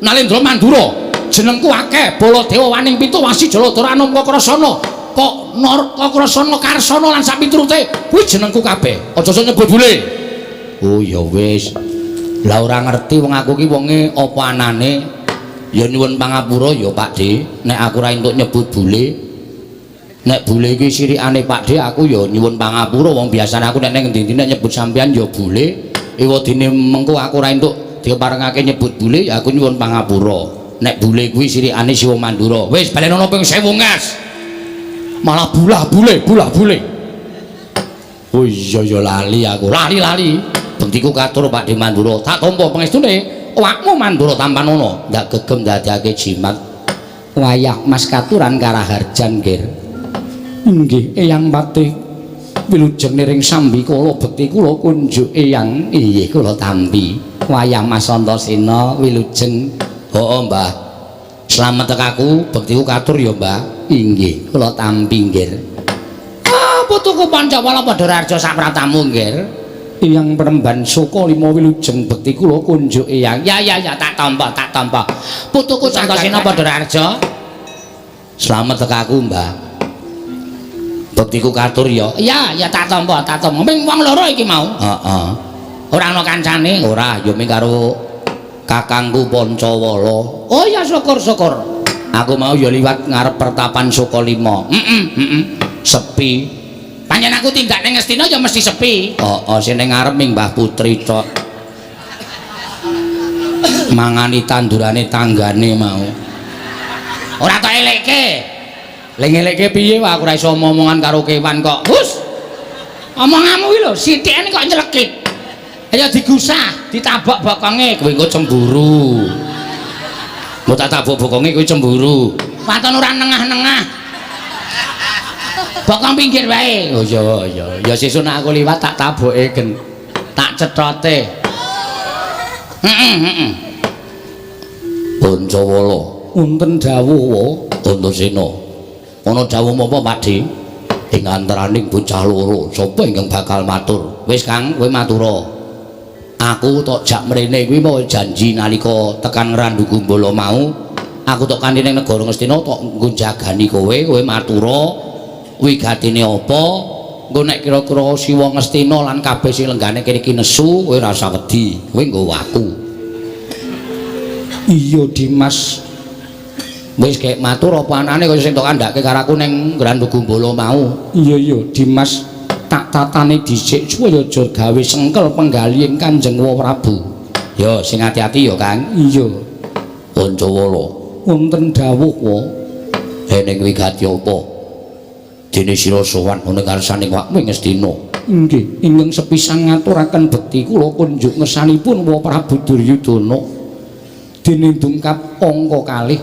Nalendra Mandura. Jenengku akeh, Baladewa Waning Pitu Wasi Jaladara Anom Kakrasana. Kok Nor Kakrasana Karsana lan sapiturute kuwi jenengku kabeh. Aja sok nyebut bule. Oh ya wis. Lah ora ngerti wong aku ki wonge apa anane. Ya nyuwun pangapura ya Pak Di, nek aku ora entuk nyebut bule. Nek bule iki sirikane Pak Di, aku ya nyuwun pangapura wong biasane aku nek ning endi-endi nek nyebut sampean ya bule. Ewadene mengko aku ora entuk diparengake nyebut bule, ya aku nyuwun pangapura. Nek bule kuwi sirikane Siwa Mandura. Wis balenono ping 1000 ngas. Malah bulah bule, bulah bule. Oh iya ya lali aku. Lali-lali. Bektiku katur Pak Di Mandura. Tak tampa pangestune awakmu Mandura tampanana. Ndak gegem ndadekake jimat. Wayah Mas katuran karaharjan nggir. Inggih Eyang Patih wilujeng niring sambikala bekti kula kunjuk Eyang. Inggih kula tampi. Wayah Mas Antasena wilujeng. Heeh Mbah. Slamet tekaku bektiku katur ya Mbah. Inggih kula tampi nggir. Ah putuku Pancawala padha raharja sapratamu nggir. Eyang Premban Suka lima wilujeng bekti kula kunjuk Eyang. Ya ya ya tak tampa tak tampa. Putuku Antasena padha raharja. Slamet tekaku Mbah. Bektiku katur ya. Ya ya tak tampa tak tampa. Ming wong loro iki mau. Heeh. Ora ana kancane. Ora ya ming karo kakangku Pancawala. Oh ya syukur-syukur. Aku mau ya liwat ngarep pertapan Sukalima. Sepi. Pancen aku tindak ning Ngastina ya mesti sepi. Heeh, sing ning ngarep ming Mbah Putri tok. Mangani tandurane tanggane mau. Ora tok elekke. Lha ngelekke piye wae aku ora iso omongan karo kewan kok. Hus. Omonganmu iki lho sithikane kok nyelekit. Ayo digusah, ditabok bokonge, kowe engko cemburu. Mbok tak tabok bokonge kowe cemburu. Waton ora nengah-nengah. Bokong pinggir wae. Oh iya iya, ya sesuk nek aku liwat tak taboke gen. Tak cethote. Heeh heeh. Pancawala, wonten dawuh wa Antasena. Ana dawuh apa Pak Di? Ing antaraning bocah loro, sapa ingkang bakal matur? Wis Kang, kowe matura. Aku tok jak mrene kuwi mau janji nalika tekan Randu Gumbala mau, aku tok kanthi ning negara Ngastina tok nggo jagani kowe, kowe matura wigatine apa? Engko nek kira-kira Siwa Ngastina lan kabeh sing lenggane kene iki nesu, kowe ora usah wedi, kowe nggawa aku. Iya Dimas. Wis gek matur apa anane kaya sing tok kandhake karo aku ning Randu Gumbala mau. Iya iya Dimas, tak tatane dhisik supaya aja gawe sengkel penggalih Kanjeng Wa Prabu. Ya sing ati-ati ya Kang. Iya. Pancawala, wonten dawuh wa ning wigati apa? Dene sira sowan ana ngarsane awakmu ing Ngastina. Inggih, ingkang sepisan ngaturaken bekti kula kunjuk ngersanipun Wa Prabu Duryudana. Dene dungkap angka kalih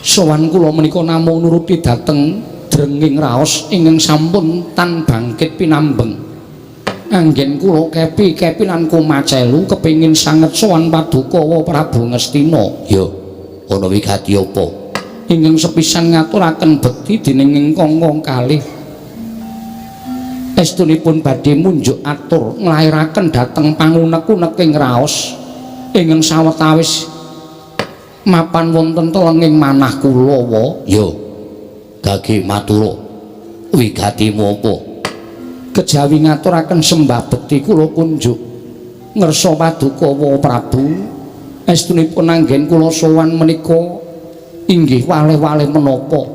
sowan kula menika namung nuruti dhateng drenging raos ingkang sampun tan bangkit pinambeng. Anggen kula kepi-kepi lan kumacelu kepengin sanget sowan paduka Wa Prabu Ngastina. Ya, ana wigati apa? Ingkang sepisan ngaturaken bekti dening ingkang kalih. Estunipun badhe munjuk atur nglairaken dhateng pangunek-uneking raos ingkang sawetawis mapan wonten telenging manah kula wa. Ya, gage matura. Wigatimu apa? Kejawi ngaturaken sembah bekti kula kunjuk ngersa paduka Wa Prabu. Estunipun anggen kula sowan menika inggih waleh-waleh menapa?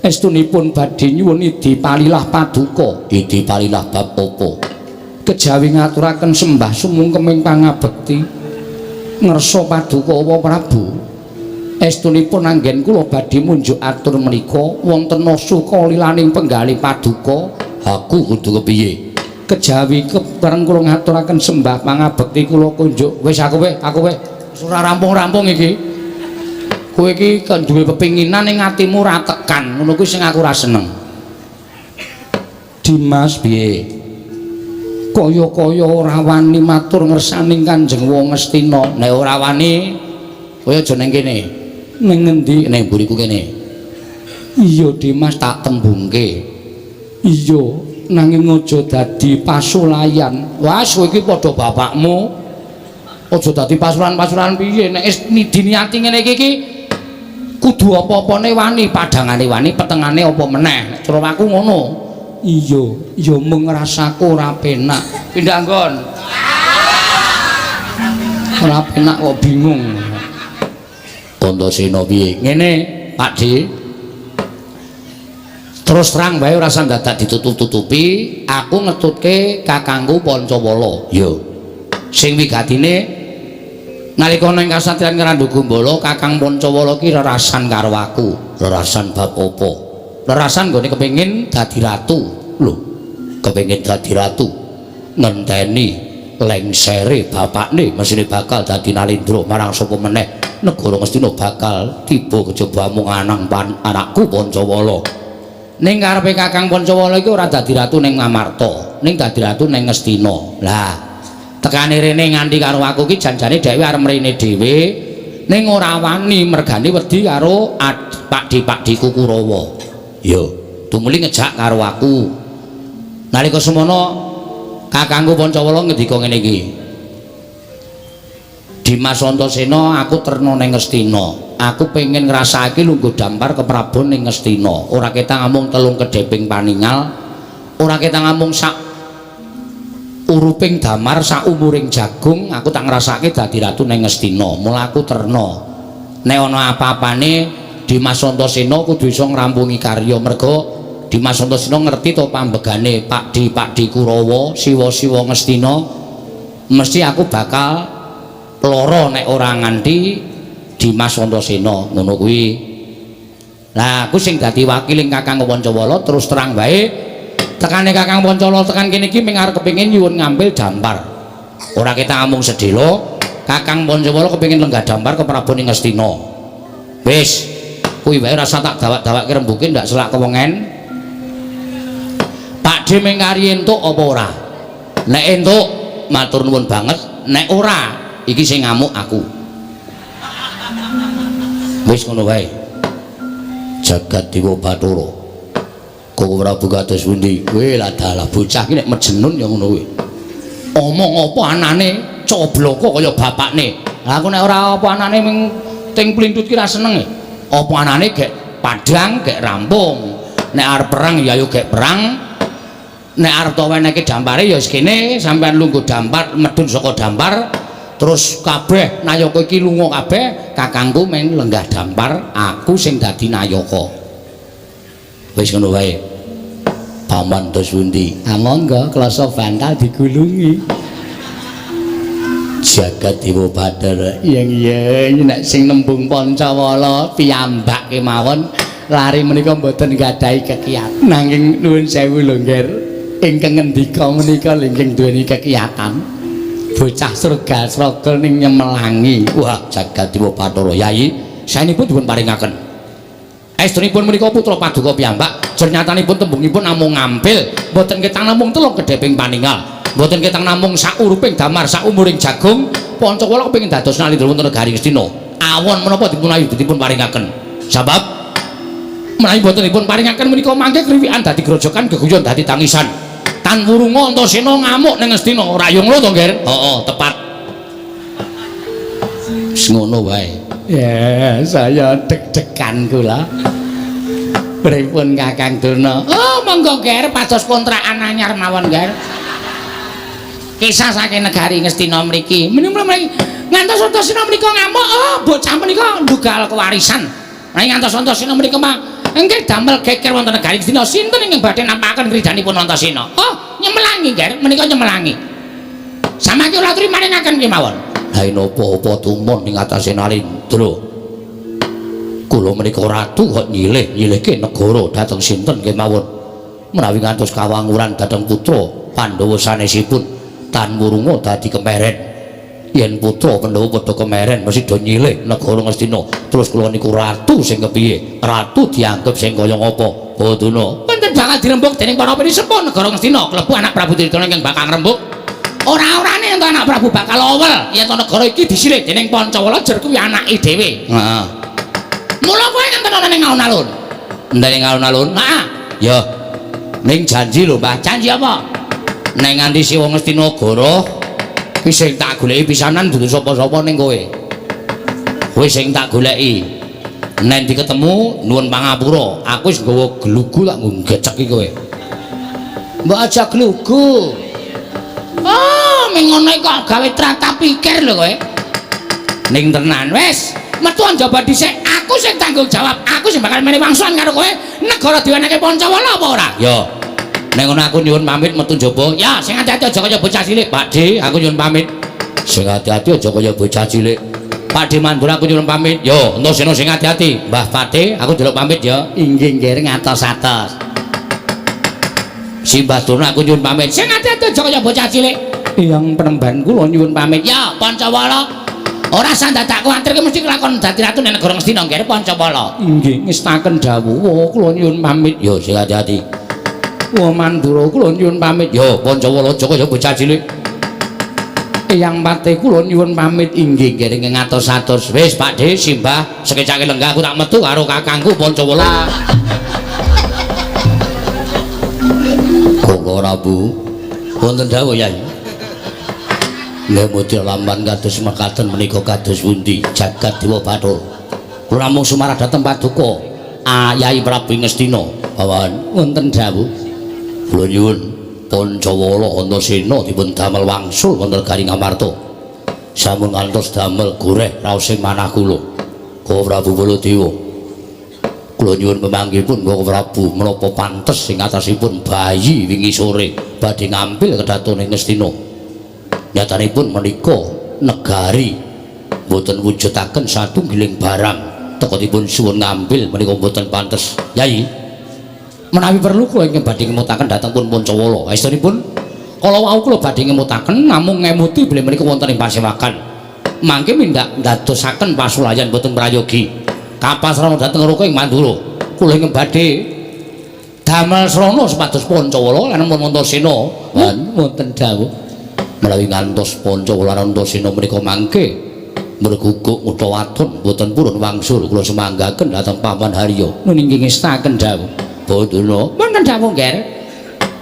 Estunipun badhe nyuwun idi palilah paduka. Idi palilah bab apa? Kejawi ngaturaken sembah sumungkeming pangabekti ngersa paduka Wa Prabu. Estunipun anggen kula badhe munjuk atur menika wonten suka lilaning penggalih paduka. Aku kudu kepiye? Kejawi kepareng kula ngaturaken sembah pangabekti kula kunjuk. Wis aku weh, aku weh. Ora rampung-rampung iki. Kowe iki duwe pepinginan ning atimu ora tekan, ngono kuwi sing aku ora seneng. Dimas piye? Kaya-kaya ora wani matur ngersaning Kanjeng Wa Ngastina. Nek ora wani, kowe aja ning kene. Ning ngendi? Ning mburiku kene. Iya, Dimas, tak tembungke. Iya, nanging aja dadi pasulayan. Wah, kowe iki padha bapakmu. Aja dadi pasulan-pasulan piye? Nek wis diniati ngene iki iki kudu apa-apane wani, padhangane wani, petengane apa meneh. Nek cara aku ngono. Iya, ya mung rasaku ora penak. Pindah nggon. Ora penak kok bingung. Antasena piye? Ngene, Pak D. Terus terang wae ora usah dadak ditutup-tutupi, aku ngetutke kakangku Pancawala. Ya. Sing wigatine nalika nang kasatriyan Ngrandu Gumbala, Kakang Pancawala ki rerasan karo aku. Rerasan bab apa? Rerasan nggone kepengin dadi ratu. Lho, kepengin dadi ratu. Ngenteni lengsere bapakne mesine bakal dadi Nalendra marang sapa meneh negara Ngastina bakal tiba kejaba amung anang anakku Pancawala. Ning karepe Kakang Pancawala iki ora dadi ratu ning Ngamarta, ning dadi ratu ning Ngastina. Lah, tekane rene nganti karo aku ki janjane dhewe arep mrene dhewe, ning ora wani mergane wedi karo pakde-pakdeku Kurawa. Ya, tumuli ngejak karo aku. Nalika semono kakangku Pancawala ngendika ngene iki. Dimas Antasena, aku terna ning Ngastina. Aku pengen ngrasakake lungguh dampar keprabon ning Ngastina. Ora ketang amung telung kedheping paningal, ora ketang amung sak uruping damar sak umuring jagung, aku tak ngrasake dadi ratu ning Ngastina. Mula aku terna. Nek ana apa-apane Dimas Antasena kudu iso ngrampungi karya merga Dimas Antasena ngerti to pambegane Pakdi-pakdi Kurawa, siwa-siwa Ngastina. Mesti aku bakal lara nek ora nganti Dimas Antasena ngono kuwi. Lah aku sing dadi wakiling Kakang Pancawala terus terang wae tekane Kakang Pancawala tekan kene iki mung arep kepengin nyuwun ngampil dampar. Ora ketang amung sedhela, Kakang Pancawala kepengin lenggah dampar ke Prabu ning Ngastina. Wis, kuwi wae rasa tak dawak-dawakke rembuke ndak selak kewengen. Pak D mung kari entuk apa ora? Nek entuk matur nuwun banget, nek ora iki sing ngamuk aku. Wis ngono wae. Jagat Dewa Bathara. Koko Prabu kados pundi? Kowe lah dalah bocah iki nek mejenun ya ngono kuwi. Omong apa anane cobloko kaya bapakne. Lah aku nek ora apa anane ming ting plintut ki ra seneng. Apa anane gek padhang gek rampung. Nek arep perang ya ayo gek perang. Nek arep to weneke dampare ya wis kene sampean lungguh dampar medhun saka dampar. Terus kabeh nayaka iki lunga kabeh, kakangku men lenggah dampar, aku sing dadi nayaka. Wis ngono wae. Paman terus pundi? Ah monggo klasa bantal digulungi. Jagat Dewa Bathara. Yen yen nek sing nembung Pancawala piyambak kemawon Lari menika mboten gadahi kekiyatan. Nanging nuwun sewu lho, Ngger. Ingkang ngendika menika lingking duweni kekiyatan. Bocah surga sraga ning nyemelangi. Wah, jagat dewa Bathara Yai, saenipun dipun paringaken. Estunipun menika putra paduka piyambak, jernyatanipun tembungipun namung ngampil, mboten ketang namung telung kedheping paningal. Mboten ketang namung sauruping damar saumuring jagung, Pancawala kepengin dados nalindra wonten negari Ngastina. Awon menapa dipun ayu dipun paringaken. Sebab menawi mboten dipun paringaken menika mangke kriwikan dadi grojokan geguyon dadi tangisan. Tan wurunga Antasena ngamuk ning Ngastina. Ora yo ngono to, Ngger? Heeh, tepat. Wis ngono wae. Ya, saya deg-degan kula. Pripun Kakang Durna? Oh, monggo Ger, pados kontrakan anyar mawon, Ger. Kisah saking negari Ngastina mriki. Menika mriki ngantos Antasena menika ngamuk, oh, bocah menika ndugal kewarisan. Nah, ngantos Antasena menika mah engke damel geger wonten negari Ngastina. Sinten ingkang badhe nampakaken kridanipun Antasena? Oh, nyemelangi, Ger, menika nyemelangi. Samangke kula aturi maringaken kemawon. Ha napa-apa tumon ing atase Nalindra. Kula menika ratu kok nyilih-nyilihke negara dhateng sinten kemawon. Menawi ngantos kawanguran dhateng putra Pandhawa sanesipun tan wurunga dadi kemeren. Yen putra Pandhawa padha kemeren mesti do nyilih negara Ngastina. Terus kula niku ratu sing kepiye? Ratu dianggep sing kaya ngapa? Baduna. Wonten bakal dirembug dening para pinisepuh negara Ngastina, klebu anak Prabu Duryudana ingkang bakal ngrembug. Ora-orane yen anak Prabu bakal owel yen to negara iki disilih dening Pancawala jer kuwi anake dhewe. Heeh. Mula kowe ngenten ana ning alun-alun. Enten ing alun-alun? Heeh. Ya. Ning janji lho, Mbah. Janji apa? Nek nganti siwa Ngastina Gara ki sing tak goleki pisanan dudu sapa-sapa ning kowe. Kowe sing tak goleki. Nek diketemu nuwun pangapura, aku wis nggawa glugu tak nggo geceki kowe. Mbok aja glugu. Oh, ming ngono kok gawe tratap pikir lho kowe. Ning tenan Wis, metu njaba dhisik, aku sing tanggung jawab, aku sing bakal menehi wangsulan karo kowe. Negara diwenehke Pancawala apa ora? Ya. Nek ngono aku nyuwun pamit metu njaba. Ya, sing ati-ati aja kaya bocah cilik. Pak D, aku nyuwun pamit. Sing ati-ati aja kaya bocah cilik. Pak D Mandura aku nyuwun pamit. Yo, Antasena sing ati-ati. Mbah Pate, aku njaluk pamit ya. Inggih, nggih, ngatos-atos. Si Mbah Durna aku nyuwun pamit. Sing ati-ati aja kaya bocah cilik. Eyang penemban kula nyuwun pamit. Ya, Pancawala. Ora usah dadak kuwatir ki mesti kelakon dadi ratu ning negara Ngastina, nggih Pancawala. Inggih, ngestaken dawuh kula nyuwun pamit. Yo, sing ati-ati. Wah, Mandura kula nyuwun pamit. Yo, Pancawala aja kaya bocah cilik. Eyang Pate kula nyuwun pamit. Inggih, nggih ngatos-atos. Wis, Pak D, simbah sekecake lenggah aku tak metu karo kakangku Pancawala. Koko Prabu, wonten dawuh Yai. Nggih mudya lamban kados mekaten menika kados pundi jagat dewa Bathara. Kula namung sumarah dhateng paduka Yai Prabu Ngastina. Bawan wonten dawuh. Kula nyuwun Pancawala Antasena dipun damel wangsul wonten negari Ngamarta. Sampun ngantos damel goreh raosing manah kula. Koko Prabu Baladewa. Kula nyuwun pemanggihipun Koko Prabu menapa pantes ing atasipun bayi wingi sore badhe ngampil kedatone Ngastina. Nyatanipun menika negari mboten wujudaken satunggiling barang tekotipun suwun ngampil menika mboten pantes. Yai, menawi perlu kula ingkang badhe ngemutaken dhateng pun Pancawala. Estunipun kala wau kula badhe ngemutaken namung ngemuti bilih menika wonten ing pasewakan. Mangke mindak ndadosaken pasulayan boten prayogi. Kapasrana dhateng Raka ing Mandura. Kula ingkang badhe damel srana supados Pancawala lan Antasena wonten dawuh. Menawi ngantos Pancawala lan Antasena menika mangke mreguguk ngutha wadon boten purun wangsul kula semanggaken dhateng Paman Harya. Nun inggih ngestaken dawuh. Baduna wonten dawuh, Ngger.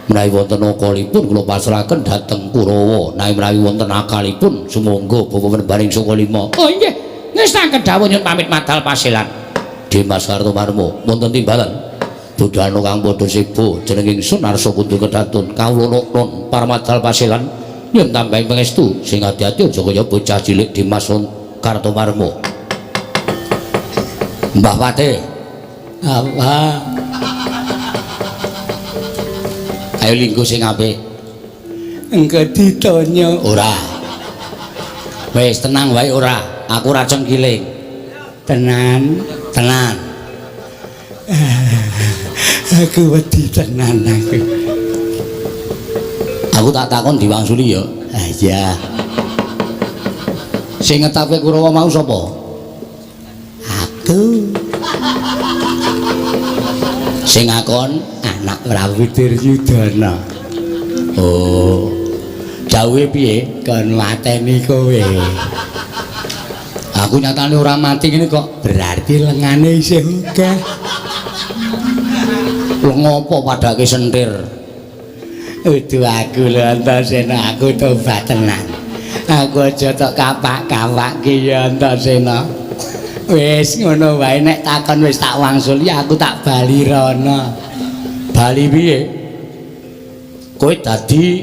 Menawi wonten akalipun kula pasrahaken dhateng Kurawa. Menawi menawi wonten akalipun sumangga bapa penembaning Sukalima. Oh inggih, ngestaken dawuh nyuwun pamit madal pasilan. Dimas Kartomarmo wonten timbalan. Budhana kang padha sebo jeneng ingsun Arsa Kundur Kedatun kawula non parmadal pasilan nyuwun tambahi pangestu sing ati-ati aja kaya bocah cilik Dimas Kartomarmo. Mbah Pate. Apa? Ayo linggo sing apik. Engko ditanya. Ora. Wis tenang wae ora. Aku ora cengkiling. Tenan, tenan. Aku wedi tenan aku. Aku tak takon diwangsuli ya. Ah iya. Sing ngetapke Kurawa mau sapa? Aku. Sing ngakon anak Prabu Duryudana. Oh. Dawuhe piye? Kon mateni kowe. Aku nyatane ora mati ngene kok. Berarti lengane isih akeh. Lho ngopo padake sentir? Udu aku lho Antasena, aku tobat tenan. Aku aja tok kapak-kapakke ya Antasena. Wis ngono wae nek takon wis tak wangsuli aku tak bali rono. Bali piye? Kowe dadi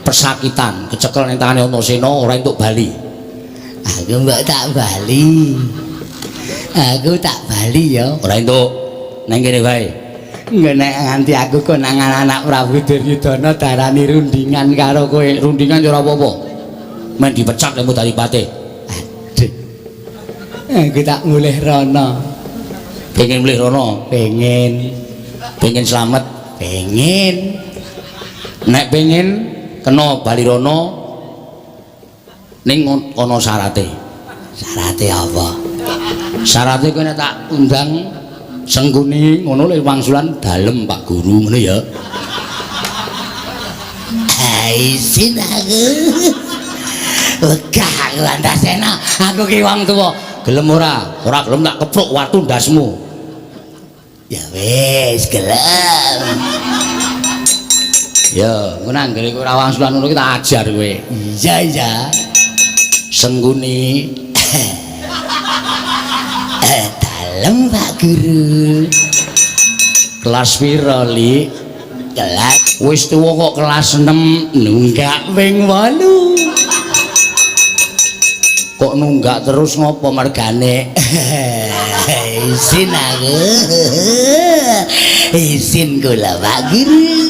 pesakitan, kecekel ning tangane Antasena ora entuk bali. Aku mbok tak bali. Aku tak bali ya. Ora entuk. Nang kene wae. Engko nek nganti aku konangan anak Prabu Duryudana darani rundingan karo kowe. Rundingan ya ora apa-apa. Men dipecat lemu dari patih. Aduh. Aku tak mulih rono. Pengen mulih rono? Pengen. Pengen slamet? Pengen. Nek pengen kena bali rono ning ana syarate. Syarate apa? Syarate kowe nek tak undang Sengkuni ngono lho wangsulan dalem Pak Guru ngono ya. Isin aku. Wegah aku Antasena, aku ki wong tuwa. Gelem ora? Ora gelem tak kepruk watu ndasmu. Ya wis, gelem. Ya, ngono anggere kowe ora wangsulan ngono ki tak ajar kowe. Iya, iya. Sengkuni. Dalem Pak Guru. Kelas pira, Lik? Kelas wis tuwa kok kelas 6, nunggak ping 8. Kok nunggak terus ngopo mergane? Isin aku. Isin kula Pak Guru.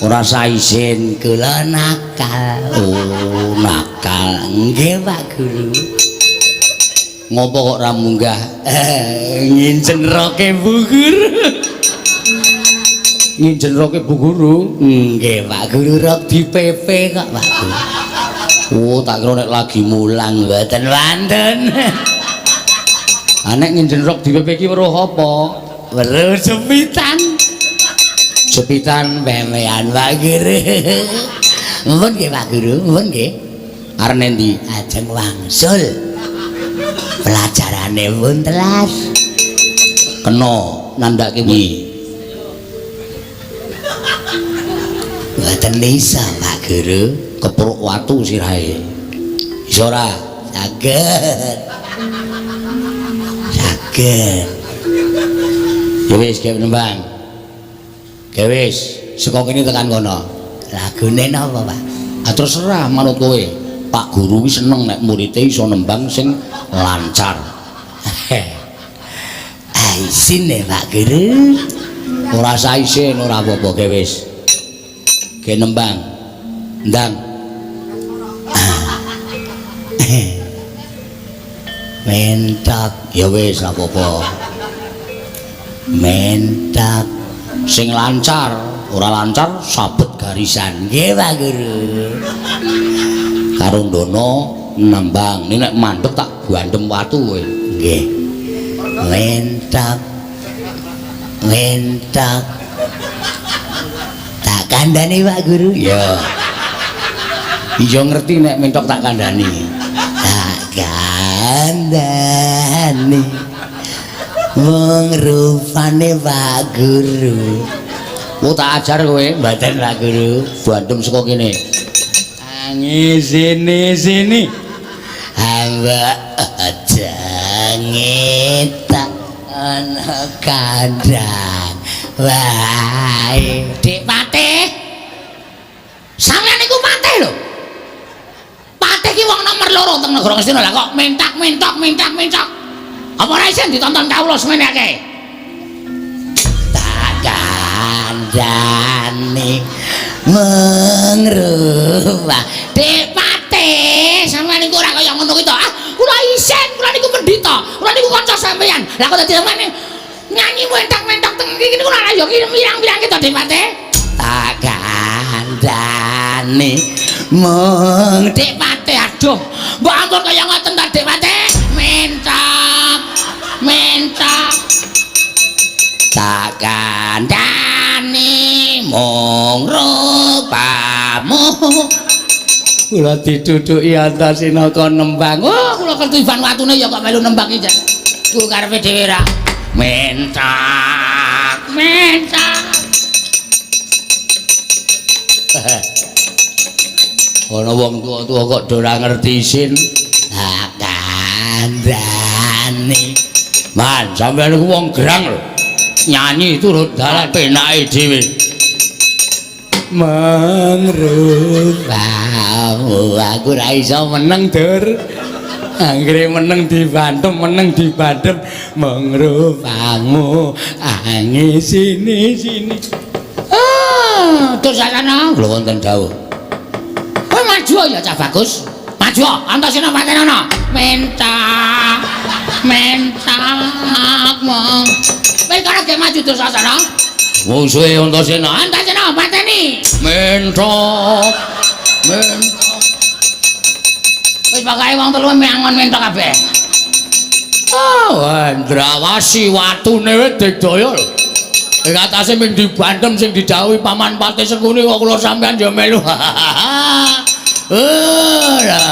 Ora usah isin, kula nakal. Oh, nakal. Nggih Pak Guru. Ngopo kok ora munggah? Nginjen roke Bu Guru. Nginjen roke Bu Guru? Nggih Pak Guru, rok di PP kok Pak Guru. Oh, tak kira nek lagi mulang mboten wonten. Ah nek nginjen rok di PP ki weruh apa? Weruh jepitan. Jepitan pemean Pak Guru. Mumpun nggih Pak Guru, mumpun nggih. Arep nendi? Ajeng wangsul. Pelajarane pun telas. Kena nandhake kuwi. Mboten isa Pak Guru, kepruk watu sirahe. Iso ora? Saged. Saged. Ya wis gawe nembang. Gawe wis saka kene tekan kono. Lagune napa, Pak? Ah terserah manut kowe. Pak Guru ki seneng nek murite iso nembang sing lancar. Isin e Pak Guru. Ora usah isin, ora apa-apa gawe wis. Gawe nembang. Ndang. Mentok. Ya wis ora apa-apa. Mentok sing lancar, ora lancar sabet garisan. Nggih Pak Guru. Karo ndono nembang. Ini nek mandek tak gandem watu kowe. Nggih. Mentok. Mentok. Tak kandhani Pak Guru. Ya. Iya ngerti nek mentok tak kandhani. Tak kandhani. Wong rupane Pak Guru. Oh tak ajar kowe. Mboten Pak Guru. Bandem saka kene. Angi sini sini. Hamba aja ngetak ana kandhang. Wae. Dik Patih. Sampeyan niku Patih lho. Patih ki wong nomor 2 teng negara Ngastina lah kok mentak-mentok mentak-mentok. Apa ora isin ditonton kawula semene akeh? Tak kandhane mengrubah. Dik Patih, sampeyan niku ora kaya ngono kuwi to. Ah, kula isin, kula niku pendhita. Kula niku kanca sampeyan. Lah kok dadi sampeyan nyanyi mentak-mentok teng iki niku ora ya pirang-pirangke to Dik Patih. Tak kandhani mung Dik Patih aduh. Mbok ampun kaya ngoten ta Dik Patih. Mentok. Mentok. Tak kandhani mung rupamu. Kula ditutuki Antasena kon nembang. Oh, kula ketiban watune ya kok melu nembang iki. Ku karepe dhewe ra. Mentak, mentak. Ana wong tuwa-tuwa kok do ora ngerti isin. Tak kandhani. Man, sampeyan niku wong gerang lho. Nyanyi turut dalan penake dhewe. Mangrupamu aku ora iso meneng, Dur. Anggere meneng dibantem, meneng dibantem mangrupamu angi sini sini. Ah, Dursasana lho wonten dawuh. Kowe maju ya cah bagus. Maju, Antasena patenono. Mentak. Mentak mong. Kowe kono ge maju Dursasana. Mungsuhe Antasena, Antasena pateni. Mentok. Mentok. Wis pokoke wong telu mangon mentok kabeh. Oh, Andrawasi watune wis digdaya lho. Ing atase ming dibantem sing didhawuhi Paman Patih Sengkuni kok kula sampean ya melu. Ora.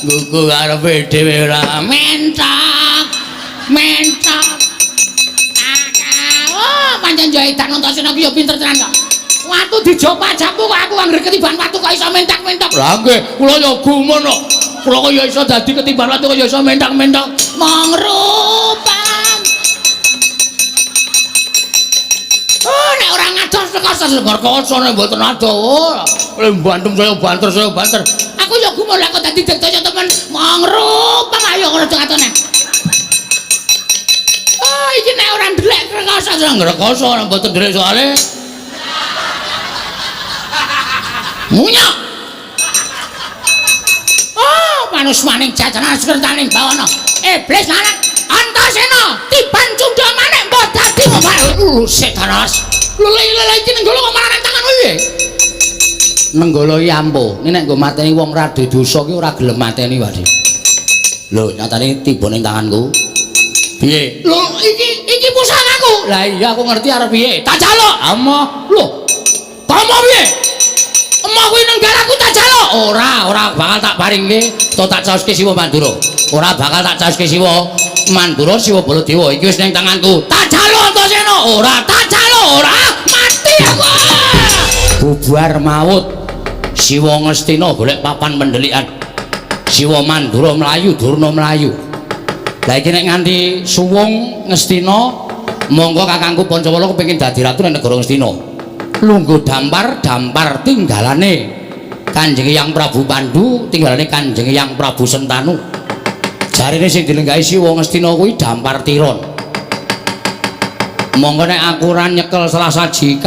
Gugu karepe dhewe ora mentok. Mentok. Oh, pancen yo edan Antasena ki yo pinter tenan kok. Watu dijopak-japu kok aku anggere ketiban watu kok iso mentak-mentok. Lah nggih, kula yo gumun kok. Kula kok ya iso dadi ketiban watu kok ya iso mentak-mentok. Mangrupan. Oh, nek ora ngados rekoso rekoso nek mboten adoh. Oh, le bantem saya banter saya banter. Aku ya gumun lek kok dadi digdaya temen. Mangrupan ayo ngono katone. Oh, iki nek ora ndelek rekoso rekoso nek mboten ndelek soalé. Munyok. Oh, manusmaning jajanan sekertaning bawana. Iblis anak Antasena tiban cundha manik mbok dadi setanas. Lele iki nenggala kok malah nang tanganmu piye? Nenggala iki ampuh. Nek nggo mateni wong ra dosa ki ora gelem mateni wae. Lho, nyatane tiba ning tanganku. Piye? Lho, iki pusakaku. Lah iya aku ngerti arep piye. Tak jaluk. Amoh. Lho. Tomo piye? Emoh kuwi nenggalaku tak jaluk. Ora bakal tak paringke to tak caoske Siwa Mandura. Ora bakal tak caoske Siwa Mandura Siwa Baladewa iki wis ning tanganku. Tak jaluk Antasena. Ora, tak jaluk ora. Mati aku. Bubar maut. Siwa Ngastina golek papan pendelikan. Siwa Mandura mlayu, Durna mlayu. Lah iki nek nganti suwung Ngastina, monggo kakangku Pancawala kepengin dadi ratu ning negara Ngastina. Lungguh dampar, dampar tinggalane Kanjeng Hyang Prabu Pandu, tinggalane Kanjeng Hyang Prabu Sentanu. Jarene sing dilenggahi Siwa Ngastina kuwi dampar tiron. Monggo nek aku ora nyekel salah siji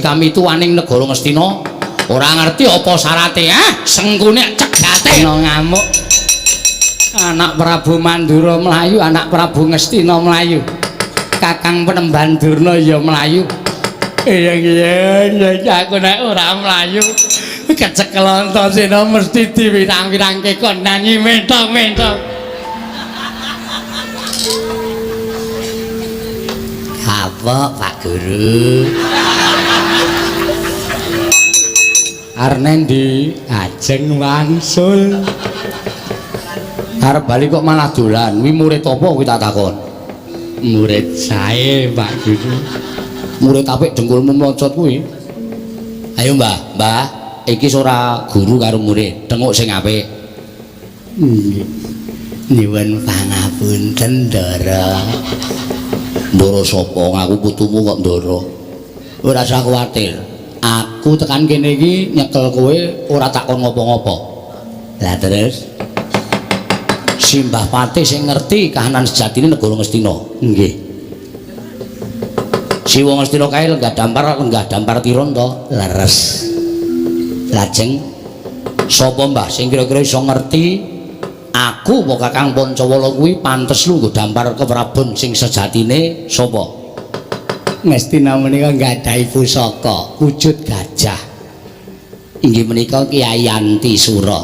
kami tuaning negara Ngastina, ora ngerti apa syarate, Sengkune cegate ngamuk. Anak Prabu Mandura mlayu, anak Prabu Ngastina mlayu. Kakang Penemban Durna ya mlayu. Iya iya aku nek ora mlayu kecekel Antasena mesti diwirang-wirangke kon nyanyi mentok-mentok. Kapok Pak Guru. Arep ndi? Ajeng wangsul. Arep bali kok malah dolan. Kuwi murid apa kuwi tak takon? Murid sae Pak Guru. Murid apik dengkulmu mlocot kuwi. Ayo Mbah, Mbah, iki ora guru karo murid, tenguk sing apik. Nggih. Nyuwun pangapunten, Ndara. Ndara sapa? Aku putumu kok Ndara. Ora usah kuwatir. Aku tekan kene iki nyekel kowe ora tak kon ngopo-ngopo. Lah terus Simbah Patih sing ngerti kahanan sejatine negara Ngastina. Nggih. Siwa Ngastina kae lenggah dampar tiron to? Leres. Lajeng sapa Mbah sing kira-kira iso ngerti aku apa Kakang Pancawala kuwi pantes lungguh dampar keprabon sing sejatine sapa? Ngastina menika nggadahi pusaka wujud gajah. Inggih menika Kyai Antisura.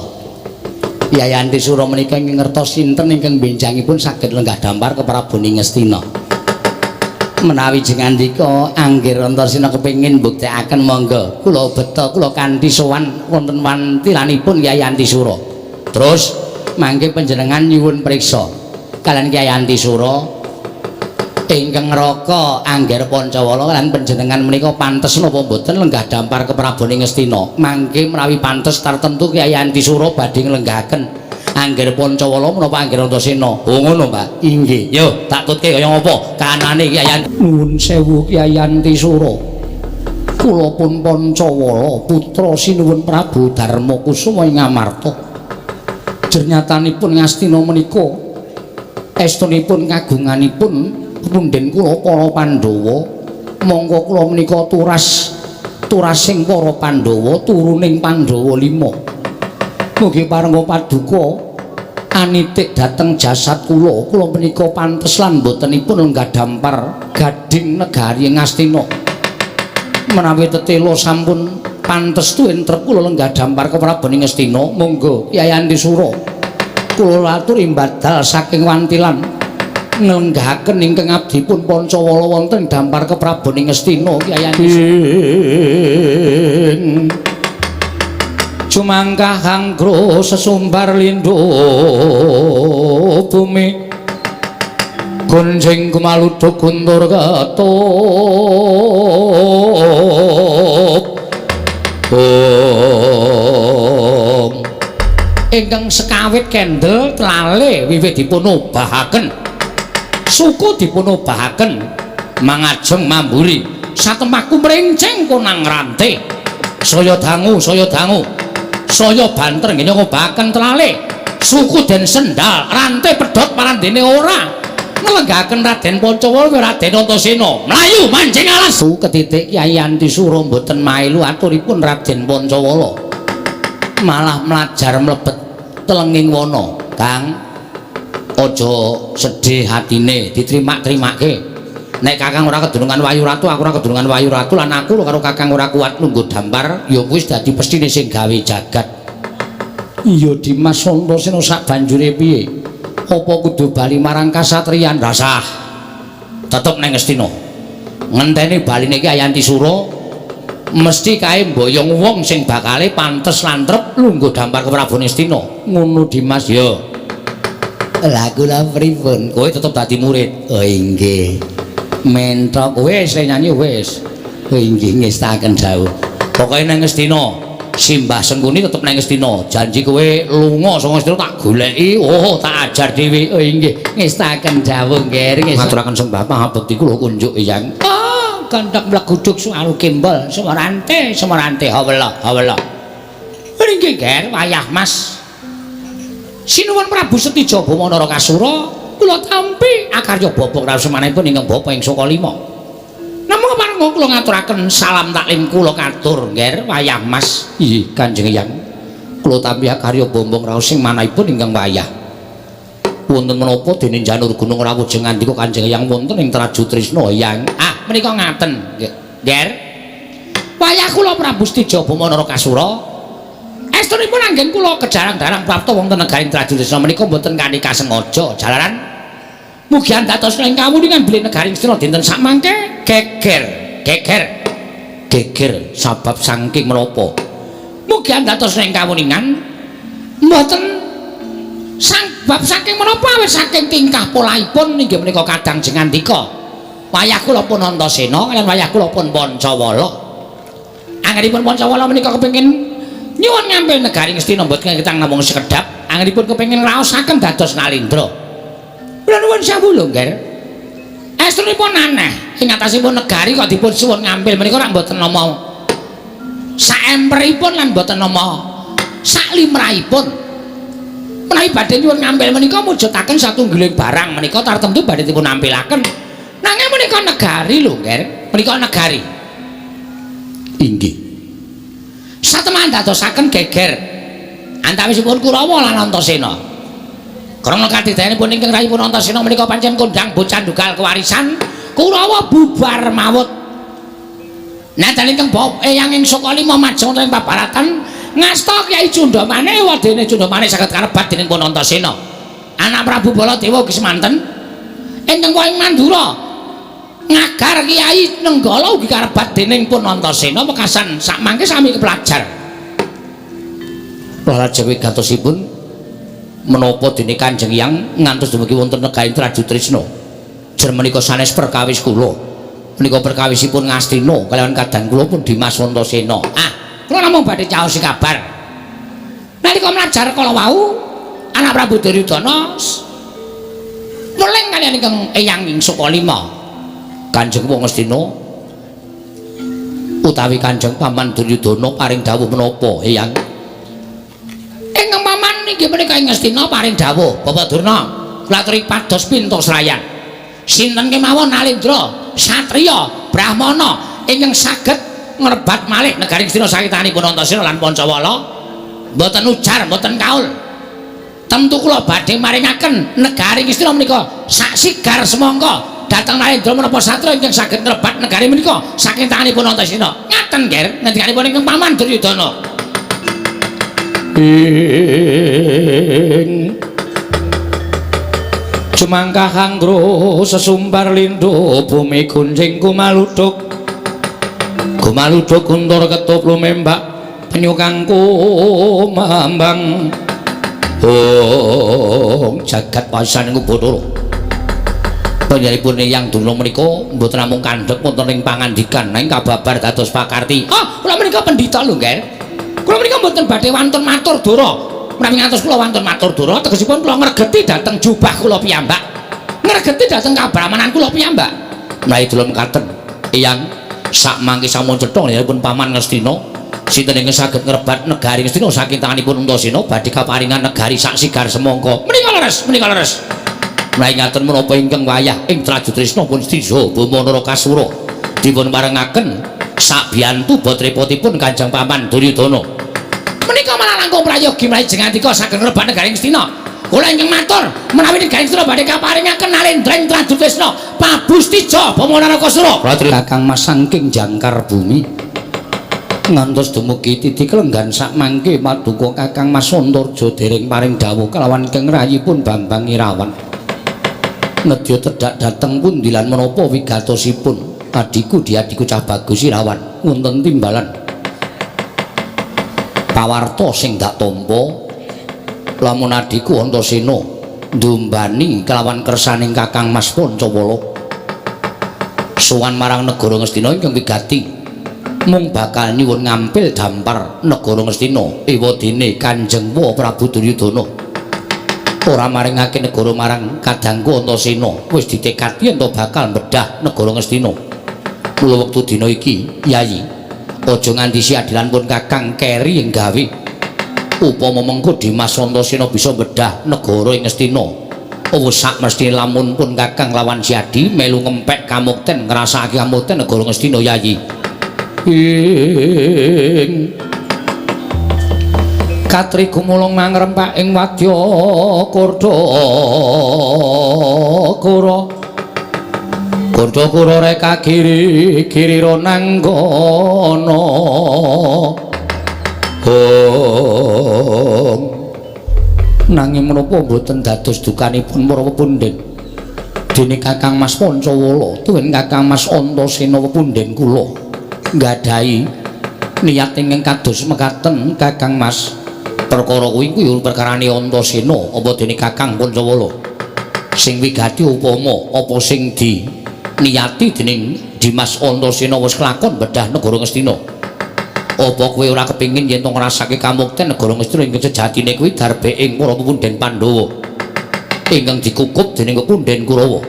Kyai Antisura menika ingkang ngertos sinten ingkang benjangipun saged lenggah dampar ke Prabu Ngastina. Menawi jengandika Anggir Antasena kepengin mbuktekaken monggo kula beta kula kanthi sowan wonten wantilanipun Kyai Antisura. Terus mangke panjenengan nyuwun priksa kalian Kyai Antisura ingkang ngraka Angger Pancawala lan panjenengan menika pantes napa mboten lenggah dampar ke Prabu Ngastina. Mangke menawi pantes tartemtu Kyai Antisura badhe nglenggahaken Angger Pancawala menapa Angger Antasena. Oh ngono, Mbak. Inggih. Yo, tak tutke kaya ngapa kahanane Kyai. Nuwun sewu Kyai Antisura. Kula pun Pancawala putra Sinuwun Prabu Darmakusuma ing Amarta. Jernyatanipun Ngastina menika estunipun kagunganipun punden kula para Pandhawa. Mongko kula menika turas turasing para Pandhawa turuning Pandhawa 5. Mugi parengga paduka anitik dhateng jasad kula. Kula menika pantes lan botenipun lenggah dampar gading negari Ngastina. Menawi tetela sampun pantes tuwin trep kula lenggah dampar ke Prabu Ngastina, monggo Kyai Antisura kula aturi mbadal saking wantilan nglenggahaken ingkang abdipun Pancawala wonten dampar ke Prabu Ngastina. Kyai Antisura jumangkah angkro sesumbar lindho bumi gonjing kumaluduk guntur ketup. Om ingkang sekawit kendel tlale wiwit dipun obahaken suku dipun obahaken mangajeng mamburi satemahku mrenceng konang rante saya dangu saya dangu saya banter ngene ngobahaken tlale suku den sendal rante pedhot parandene ora nglenggahaken Raden Pancawala Raden Antasena mlayu mancing alas su ketitik Kyai Antisura mboten mailu aturipun Raden Pancawala malah mlajar mlebet telenging wana. Kang aja sedih hatine ditrimak-trimake nek kakang ora kedunungan Wayu Ratu aku ora kedunungan Wayu Ratu lan aku karo kakang ora kuat lungguh dampar ya wis dadi pestine sing gawe jagat. Iya Dimas Antasena sak banjure piye? Apa kudu bali marang kasatriyan? Rasah. Tetep nang Ngastina. Ngenteni baline Kyai Antisura mesti kae mboyong wong sing bakale pantes lan trep lungguh dampar ke Prabu Ngastina. Ngono Dimas ya. Lah kula pripun? Kowe tetep dadi murid. Oh inggih. Mentok wis nyanyi wis. Oh inggih ngestaken dawuh. Pokoke nang Ngastina Simbah Sengkuni tetep nang Ngastina. Janji kowe lunga saka Ngastina tak goleki, oh tak ajar dhewe. Oh inggih ngestaken dawuh nggih. Ngaturaken sembah pangabekti kula kunjuk Eyang. Ah, gandhak mleguduk suwaru gembol, semarante, semarante hawela, hawela. Inggih Ger, wayah Mas. Sinuwun Prabu Setija Bama Narakasura kula tampi akarya bapa rasumanipun ingkang bapa ing Saka Lima. Namung kepareng kula ngaturaken salam taklim kula katur Nger wayah Mas. Inggih Kanjeng Eyang. Kula tampi akarya bombong raos sing manahipun ingkang wayah. Wonten menapa dene Janur Gunung rawuh jeng ngandika Kanjeng Eyang wonten ing Traju Trisna Eyang. Ah menika ngaten Nger. Wayah kula Prabu Setija Bama Narakasura estunipun anggen kula kejarang-darang prapta wonten negari Traju Trisna menika mboten kanthi kasengaja jalaran mugi andatos ing kawuningan bilih negari Ngastina dinten sakmangke geger geger geger sabab saking menapa mugi andatos ing kawuningan mboten sabab saking menapa awit saking tingkah polahipun inggih menika kadang jengandika wayah kula pun Antasena kaliyan wayah kula pun Pancawala anggenipun Pancawala menika kepengin nyuwun ngampil negari Ngastina mboten ketang namung sekedhap anggenipun kepengin ngraosaken dados Nalindra. Kula nuwun sewu lho Ngger. Estunipun aneh ing atasipun negari kok dipun suwun ngampil menika rak mboten nama saemperipun lan mboten nama saklimrahipun. Menawi badhe nyuwun ngampil menika mujudaken satunggiling barang menika tartemtu badhe dipun ampilaken. Nanging menika negari lho Ngger, menika negari. Inggih. Satemah dadosaken geger antawisipun Kurawa lan Antasena. Krana kadidayanipun ingkang rayipun Antasena menika pancen kondhang bocah ndugal kewarisan Kurawa bubar mawut. Nadyan ingkang Eyang ing Sukalima majeng wonten ing pabaratan ngasta Kyai Cundamane wadene Cundamane saged karebat dening Pun Antasena. Anak Prabu Baladewa ugi semanten ingkang ing Mandura ngagar Kyai Nenggala ugi karebat dening Pun Antasena wekasan sakmangke sami kepelajar. Lajeng wigatosipun menapa dene Kanjeng Hyang ngantos dumugi wonten negaring Trajutrisna. Jer menika sanes perkawis kula. Menika perkawisipun Ngastina kalawan kadang kula pun Dimas Antasena. Ah, kula namung badhe caosi kabar. Nalika mlajar kala wau anak Prabu Duryudana muling kaliyan ingkang Eyang ing Sukalima. Kanjeng Wong Ngastina utawi Kanjeng Paman Duryudana paring dawuh menapa Eyang? Ingkang paman inggih menika ing Ngastina paring dawuh, Bapak Durna, kula aturi pados pinto srayan. Sinten kemawon Nalendra, satriya, brahmana ingkang saged ngrebat malih negari Ngastina sakitanipun Antasena lan Pancawala, mboten ujar, mboten kaul. Tentu kula badhe maringaken negari Ngastina menika sak sigar semangka dhateng Nalendra menapa satriya ingkang saged ngrebat negari menika saking tanganipun Antasena. Ngaten, Ger, ngendikanipun ingkang paman Duryudana. Ing Jumangkah anggro sesumbar lindho bumi gunjing kumaluduk kumaluduk guntur ketup lumembak penyu kang kumambang. Oh, jagat pasan Bathara. Panjenenganipun Eyang Durna menika mboten namung kandhek wonten ing pangandikan nanging kababar dados pakarti. Ah, kula menika pendhita lho, Nger. Kula menika mboten badhe wantun matur dara. Menawi ngantos kula wantun matur dara, tegesipun kula ngregeti dhateng jubah kula piyambak. Ngregeti dhateng kabrahmanan kula piyambak. Menawi kula mekaten, Eyang, sakmangke sampun cetha pun Paman Ngastina sinten ingkang saged ngrebat negari Ngastina saking tanganipun Antasena badhe kaparingan negari sak sigar semangka. Menika leres, menika leres. Menawi ngaten menapa ingkang wayah ing Trajutrisna pun Stija Bama Narakasura dipun parengaken sabiyantu botrepotipun Kanjeng Paman Duryudana. Menika malah langkung prayogi menawi jengantika saged ngrebat negari Ngastina. Kula ingkang matur menawi negari Ngastina badhe kaparingaken Nalendra ing Trajutrisna Prabu Stija Bama Narakasura. Kakang Mas saking jangkar bumi ngantos dumugi titik lenggan sakmangke paduka Kakang Mas Antarja dereng paring dawuh kalawan ingkang rayipun Bambang Irawan. Nedya tedhak dhateng pundi lan menapa wigatosipun adhiku diadhiku cah bagus Irawan wonten timbalan pawarta sing dak tampa lamun adhiku Antasena ndumbani kelawan kersaning Kakang Mas Pancawala sowan marang negara Ngastina ingkang wigati mung bakal nyuwun ngampil dampar negara Ngastina ewadene Kanjeng Wa Prabu Duryudana ora maringake negara marang kadangku Antasena wis ditekati yen bakal bedah negara Ngastina. Mula wektu dina iki Yayi aja nganti siadilan pun Kakang keri ing gawe upama mengko Dimas Antasena bisa bedah negara ing Ngastina wis sak mesthine lamun pun Kakang lawan Siadi melu ngempek kamukten ngrasakake kamukten negara Ngastina Yayi. Ing Katri gumulung mangrempak ing wadya kurdha kura kurdha kura reka giri giri ronanggana. Oh, nanging menapa mboten dados dukanipun para pepundhen dene Kakang Mas Pancawala tuwin Kakang Mas Antasena pepundhen kula nggadahi niat ingkang kados mekaten Kakang Mas. Perkara kuwi kuwi perkarane Antasena apa dene Kakang Pancawala sing wigati upama apa sing di niyati dening Dimas Antasena wis kelakon bedah negara Ngastina. Apa kowe ora kepengin yen to ngrasake kamukten negara Ngastina ingkang sejatine kuwi darbe ing para pepundhen Pandhawa ingkang dikukup dening pepundhen Kurawa.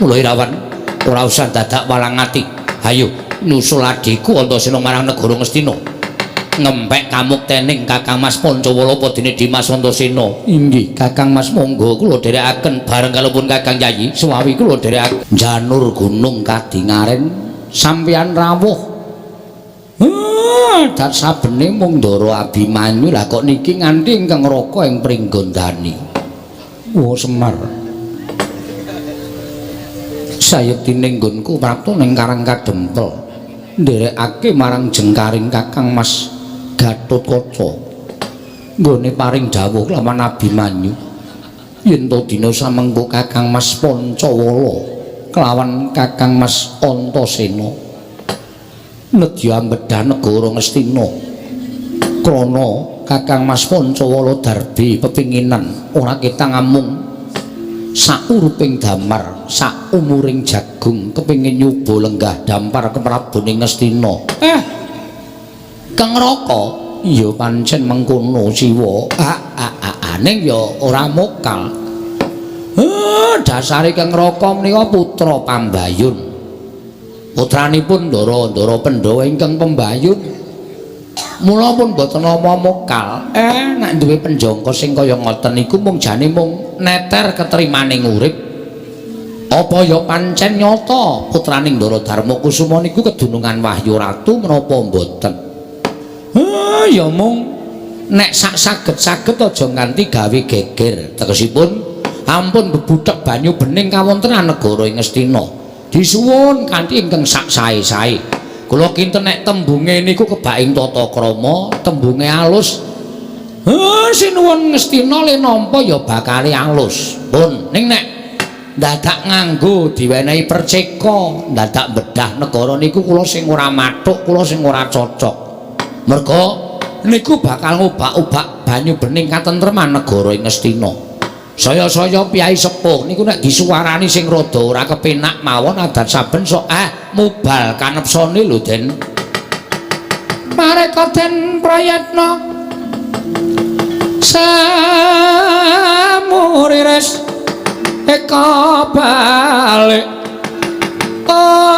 Mula Irawan ora usah dadak walang ati. Hayo nyusul adhiku Antasena marang negara Ngastina. Ngempek kamuktening Kakang Mas Pancawala apa dene Dimas Antasena. Inggih Kakang Mas, monggo kula dherekaken bareng kalopun Kakang Yayi suwawi kula dherekaken. Janur gunung kadingaren sampeyan rawuh. Dat sabene mung Ndara Abimanyu lah kok niki nganti ingkang raka ing Pringgondani. Oh Semar. Sayektine nggonku prapta ning Karang Kadempel nderekake marang jengkaring Kakang Mas Gatotkaca nggone paring dawuh lawan Abimanyu yen to dina samengko Kakang Mas Pancawala kelawan Kakang Mas Antasena nedya ambedah negara Ngastina krana Kakang Mas Pancawala darbi pepinginan ora ketang amung sauruping damar saumuring jagung kepingin nyoba lenggah dampar keprabone Ngastina. Kang Raka ya pancen mengkono Siwa. Ning ya ora mokal. Dasare Kang Raka menika putra Pambayun. Putranipun Ndara-ndara Pandhawa ingkang pembayun. Mula pun boten nama mokal. Nek duwe penjangka sing kaya ngoten niku mung jane mung neter ketrimaning urip. Apa ya pancen nyata putraning Ndara Darma Kusuma niku kedunungan Wahyu Ratu menapa mboten? Ya mung nek sak saged-saged aja nganti gawe geger. Tegesipun ampun bebuthek banyu bening kawontenan negara ing Ngastina. Disuwun kanthi ingkang sak sae-sae. Kula kinten nek tembunge niku kebaing tata krama, tembunge alus. Sinuwun Ngastina le nampa ya bakale alus. Pun ning nek dadak nganggo diwenehi perceka, dadak bedah negara niku kula sing ora mathuk, kula sing ora cocok. Merga niku bakal ngobak-obak banyu bening katentreman negara ing Ngastina. Saya-saya piyai sepuh niku nek disuwarani sing rada ora kepenak mawon adat saben sok mubal kanepsone lho Den. Mareka den prayatna samurires eka balik ong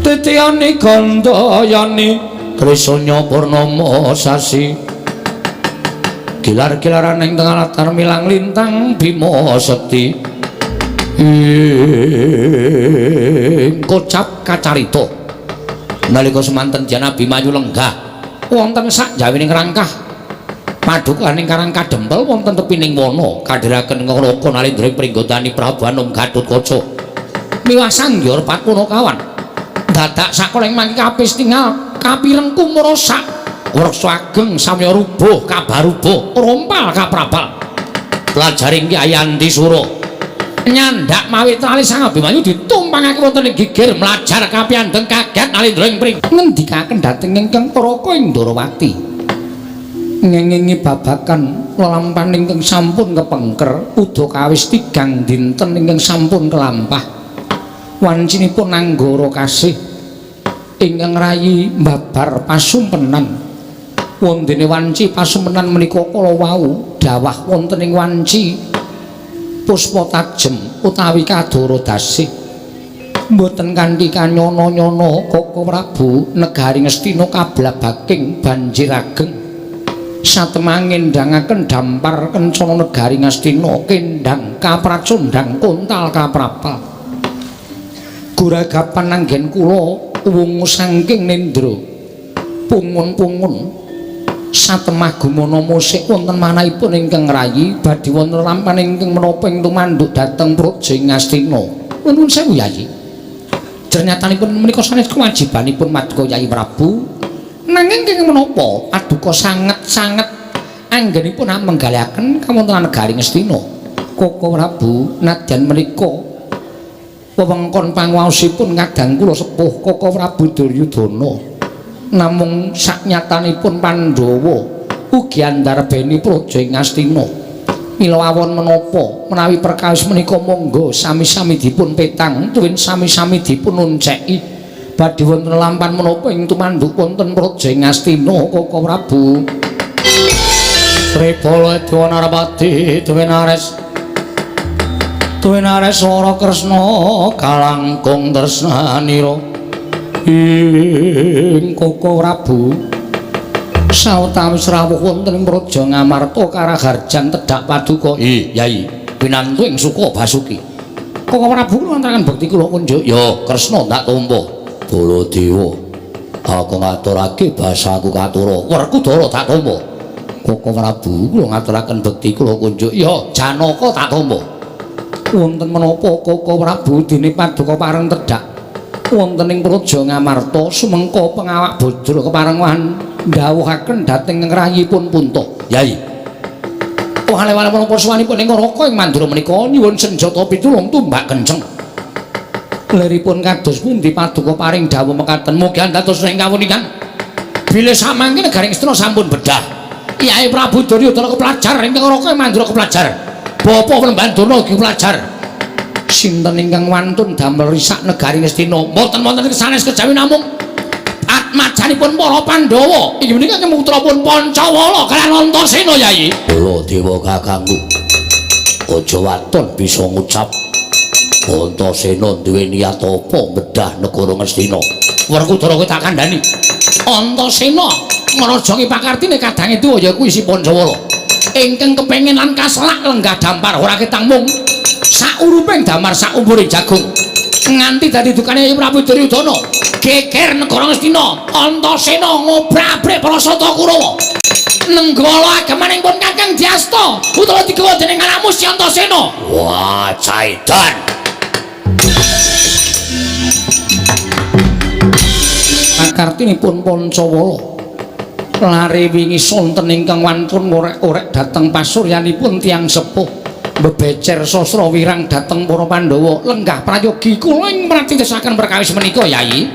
titiyani gandayani Krisanya purnama sasi gilar-gilaran ing tengah latar milang lintang Bima Sekti ing kocap kacarita nalika semanten Jan Abimanyu lenggah wonten sak jawining rangkah padukaning Karang Kadempel wonten tepining wana kadhiraken Ngraka nalindra ing pringgondani Prabu Anom Gatotkaca miwah sanghyar Patpunakawan dadak sakoling mangke kapis tingal kapireng kumrosak wreksa ageng samya rubuh kabarubuh rompal kaprabal pelajaring Kyai Antisura nyandak mawi tali Sang Abimanyu ditumpangake wonten ing gigir mlajar kapiyandeng kaget nalindra ing pring ngendikaken dhateng ingkang Raka ing Ndarawati ngengingi babakan lelampahan ingkang sampun kepengker udakawis tigang dinten ingkang sampun kelampah wancinipun anggara kasih ingkang rayi mbabar pasumpenan. Wondene wanci pasumpenan menika kala wau dawah wonten ing wanci puspa tajem utawi kadara dasih mboten kanthi kanyana-nyana Koko Prabu negari Ngastina kablabaking banjir ageng satemah ngendangaken dampar kencana negari Ngastina kendang kapracundang kontal kaprapal guragapan anggen kula wungu saking nendra pungun-pungun satemah gumana musik wonten manahipun ingkang rayi badhe wonten lampan ingkang menapa ing tumanduk dhateng Praja Ngastina. Nuwun sewu Yayi. Jernyatanipun menika sanes kewajibanipun Paduka Yayi Prabu. Nanging kenging menapa paduka sanget-sanget anggenipun menggalihaken kawontenan negari Ngastina. Koko Prabu nadyan menika wewengkon panguwaosipun kadang kula sepuh Koko Prabu Duryudana. Namung saknyatanipun Pandhawa ugi andarbeni Praja ing Ngastina. Mila awon menapa menawi perkawis menika monggo sami-sami dipun petang tuwin sami-sami dipun onceki badhe wonten lampan menapa ing tumanduk wonten Praja ing Ngastina Koko Prabu. Tripala Dwanarapati Dwinares Dwinares Swara Kresna kalangkung tresnanira ing Koko Prabu sawetawis rawuh wonten ing Praja Ngamarta karaharjan tedhak paduka. Yai pinantu ing Suka Basuki. Koko Prabu kula wontenaken bekti kula kunjuk. Ya Kresna ndak tampa. Baladewa aku ngaturake basaku katura. Werkudara tak tampa. Koko Prabu kula ngaturaken bekti kula kunjuk. Ya, Janaka tak tampa. Wonten menapa Koko Prabu dene paduka pareng tedhak wonten ing Praja Ngamarta sumengko pengawak bodro kepareng ndhawuhaken dhateng ngrayipun Punta. Yai. Wale-wale menapa suwanipun ing Raka ing Mandura menika nyuwun senjata pitulung tumbak kenceng. Leripun kados pundi paduka paring dawuh mekaten mugi dados ing kawunikan. Bilih samangke negari Ngastina sampun bedah. Kyai Prabu Duryudana kepelajar ing Raka ing Mandura kepelajar. Bapa Plemban Durna ugi kepelajar. Sinten ingkang wantun damel risak negari Ngastina? Mboten wonten sanes kejawi namung atmajanipun para Pandhawa. Inggih menika putrapun Pancawala kaliyan Antasena, Yai. Baladewa kakangku. Aja waton bisa ngucap Antasena duwe niat apa bedah negara Ngastina. Werkudara kowe tak kandhani. Antasena ngrajangi pakartine kadange tuwa ya kuwi si Pancawala. Ingkang kepengin lan kaselak lenggah dampar ora ketang mung sauruping damar saumure jagung. Nganti dadi dukane Prabu Duryudana. Geger negara Ngastina, Antasena ngobrak-abrik prasata Kurawa. Nenggala agemaning pun Kakang Dyasta utawa digawa dening anakmu si Antasena. Wah, caidan. Pakartinipun Pancawala lare wingi sonten ingkang wantun ngorek-orek dhateng pasuryanipun tiyang sepuh bebecer sastra wirang dhateng para Pandhawa lenggah prayogi kula ing mratitesaken perkawis menika, Yai.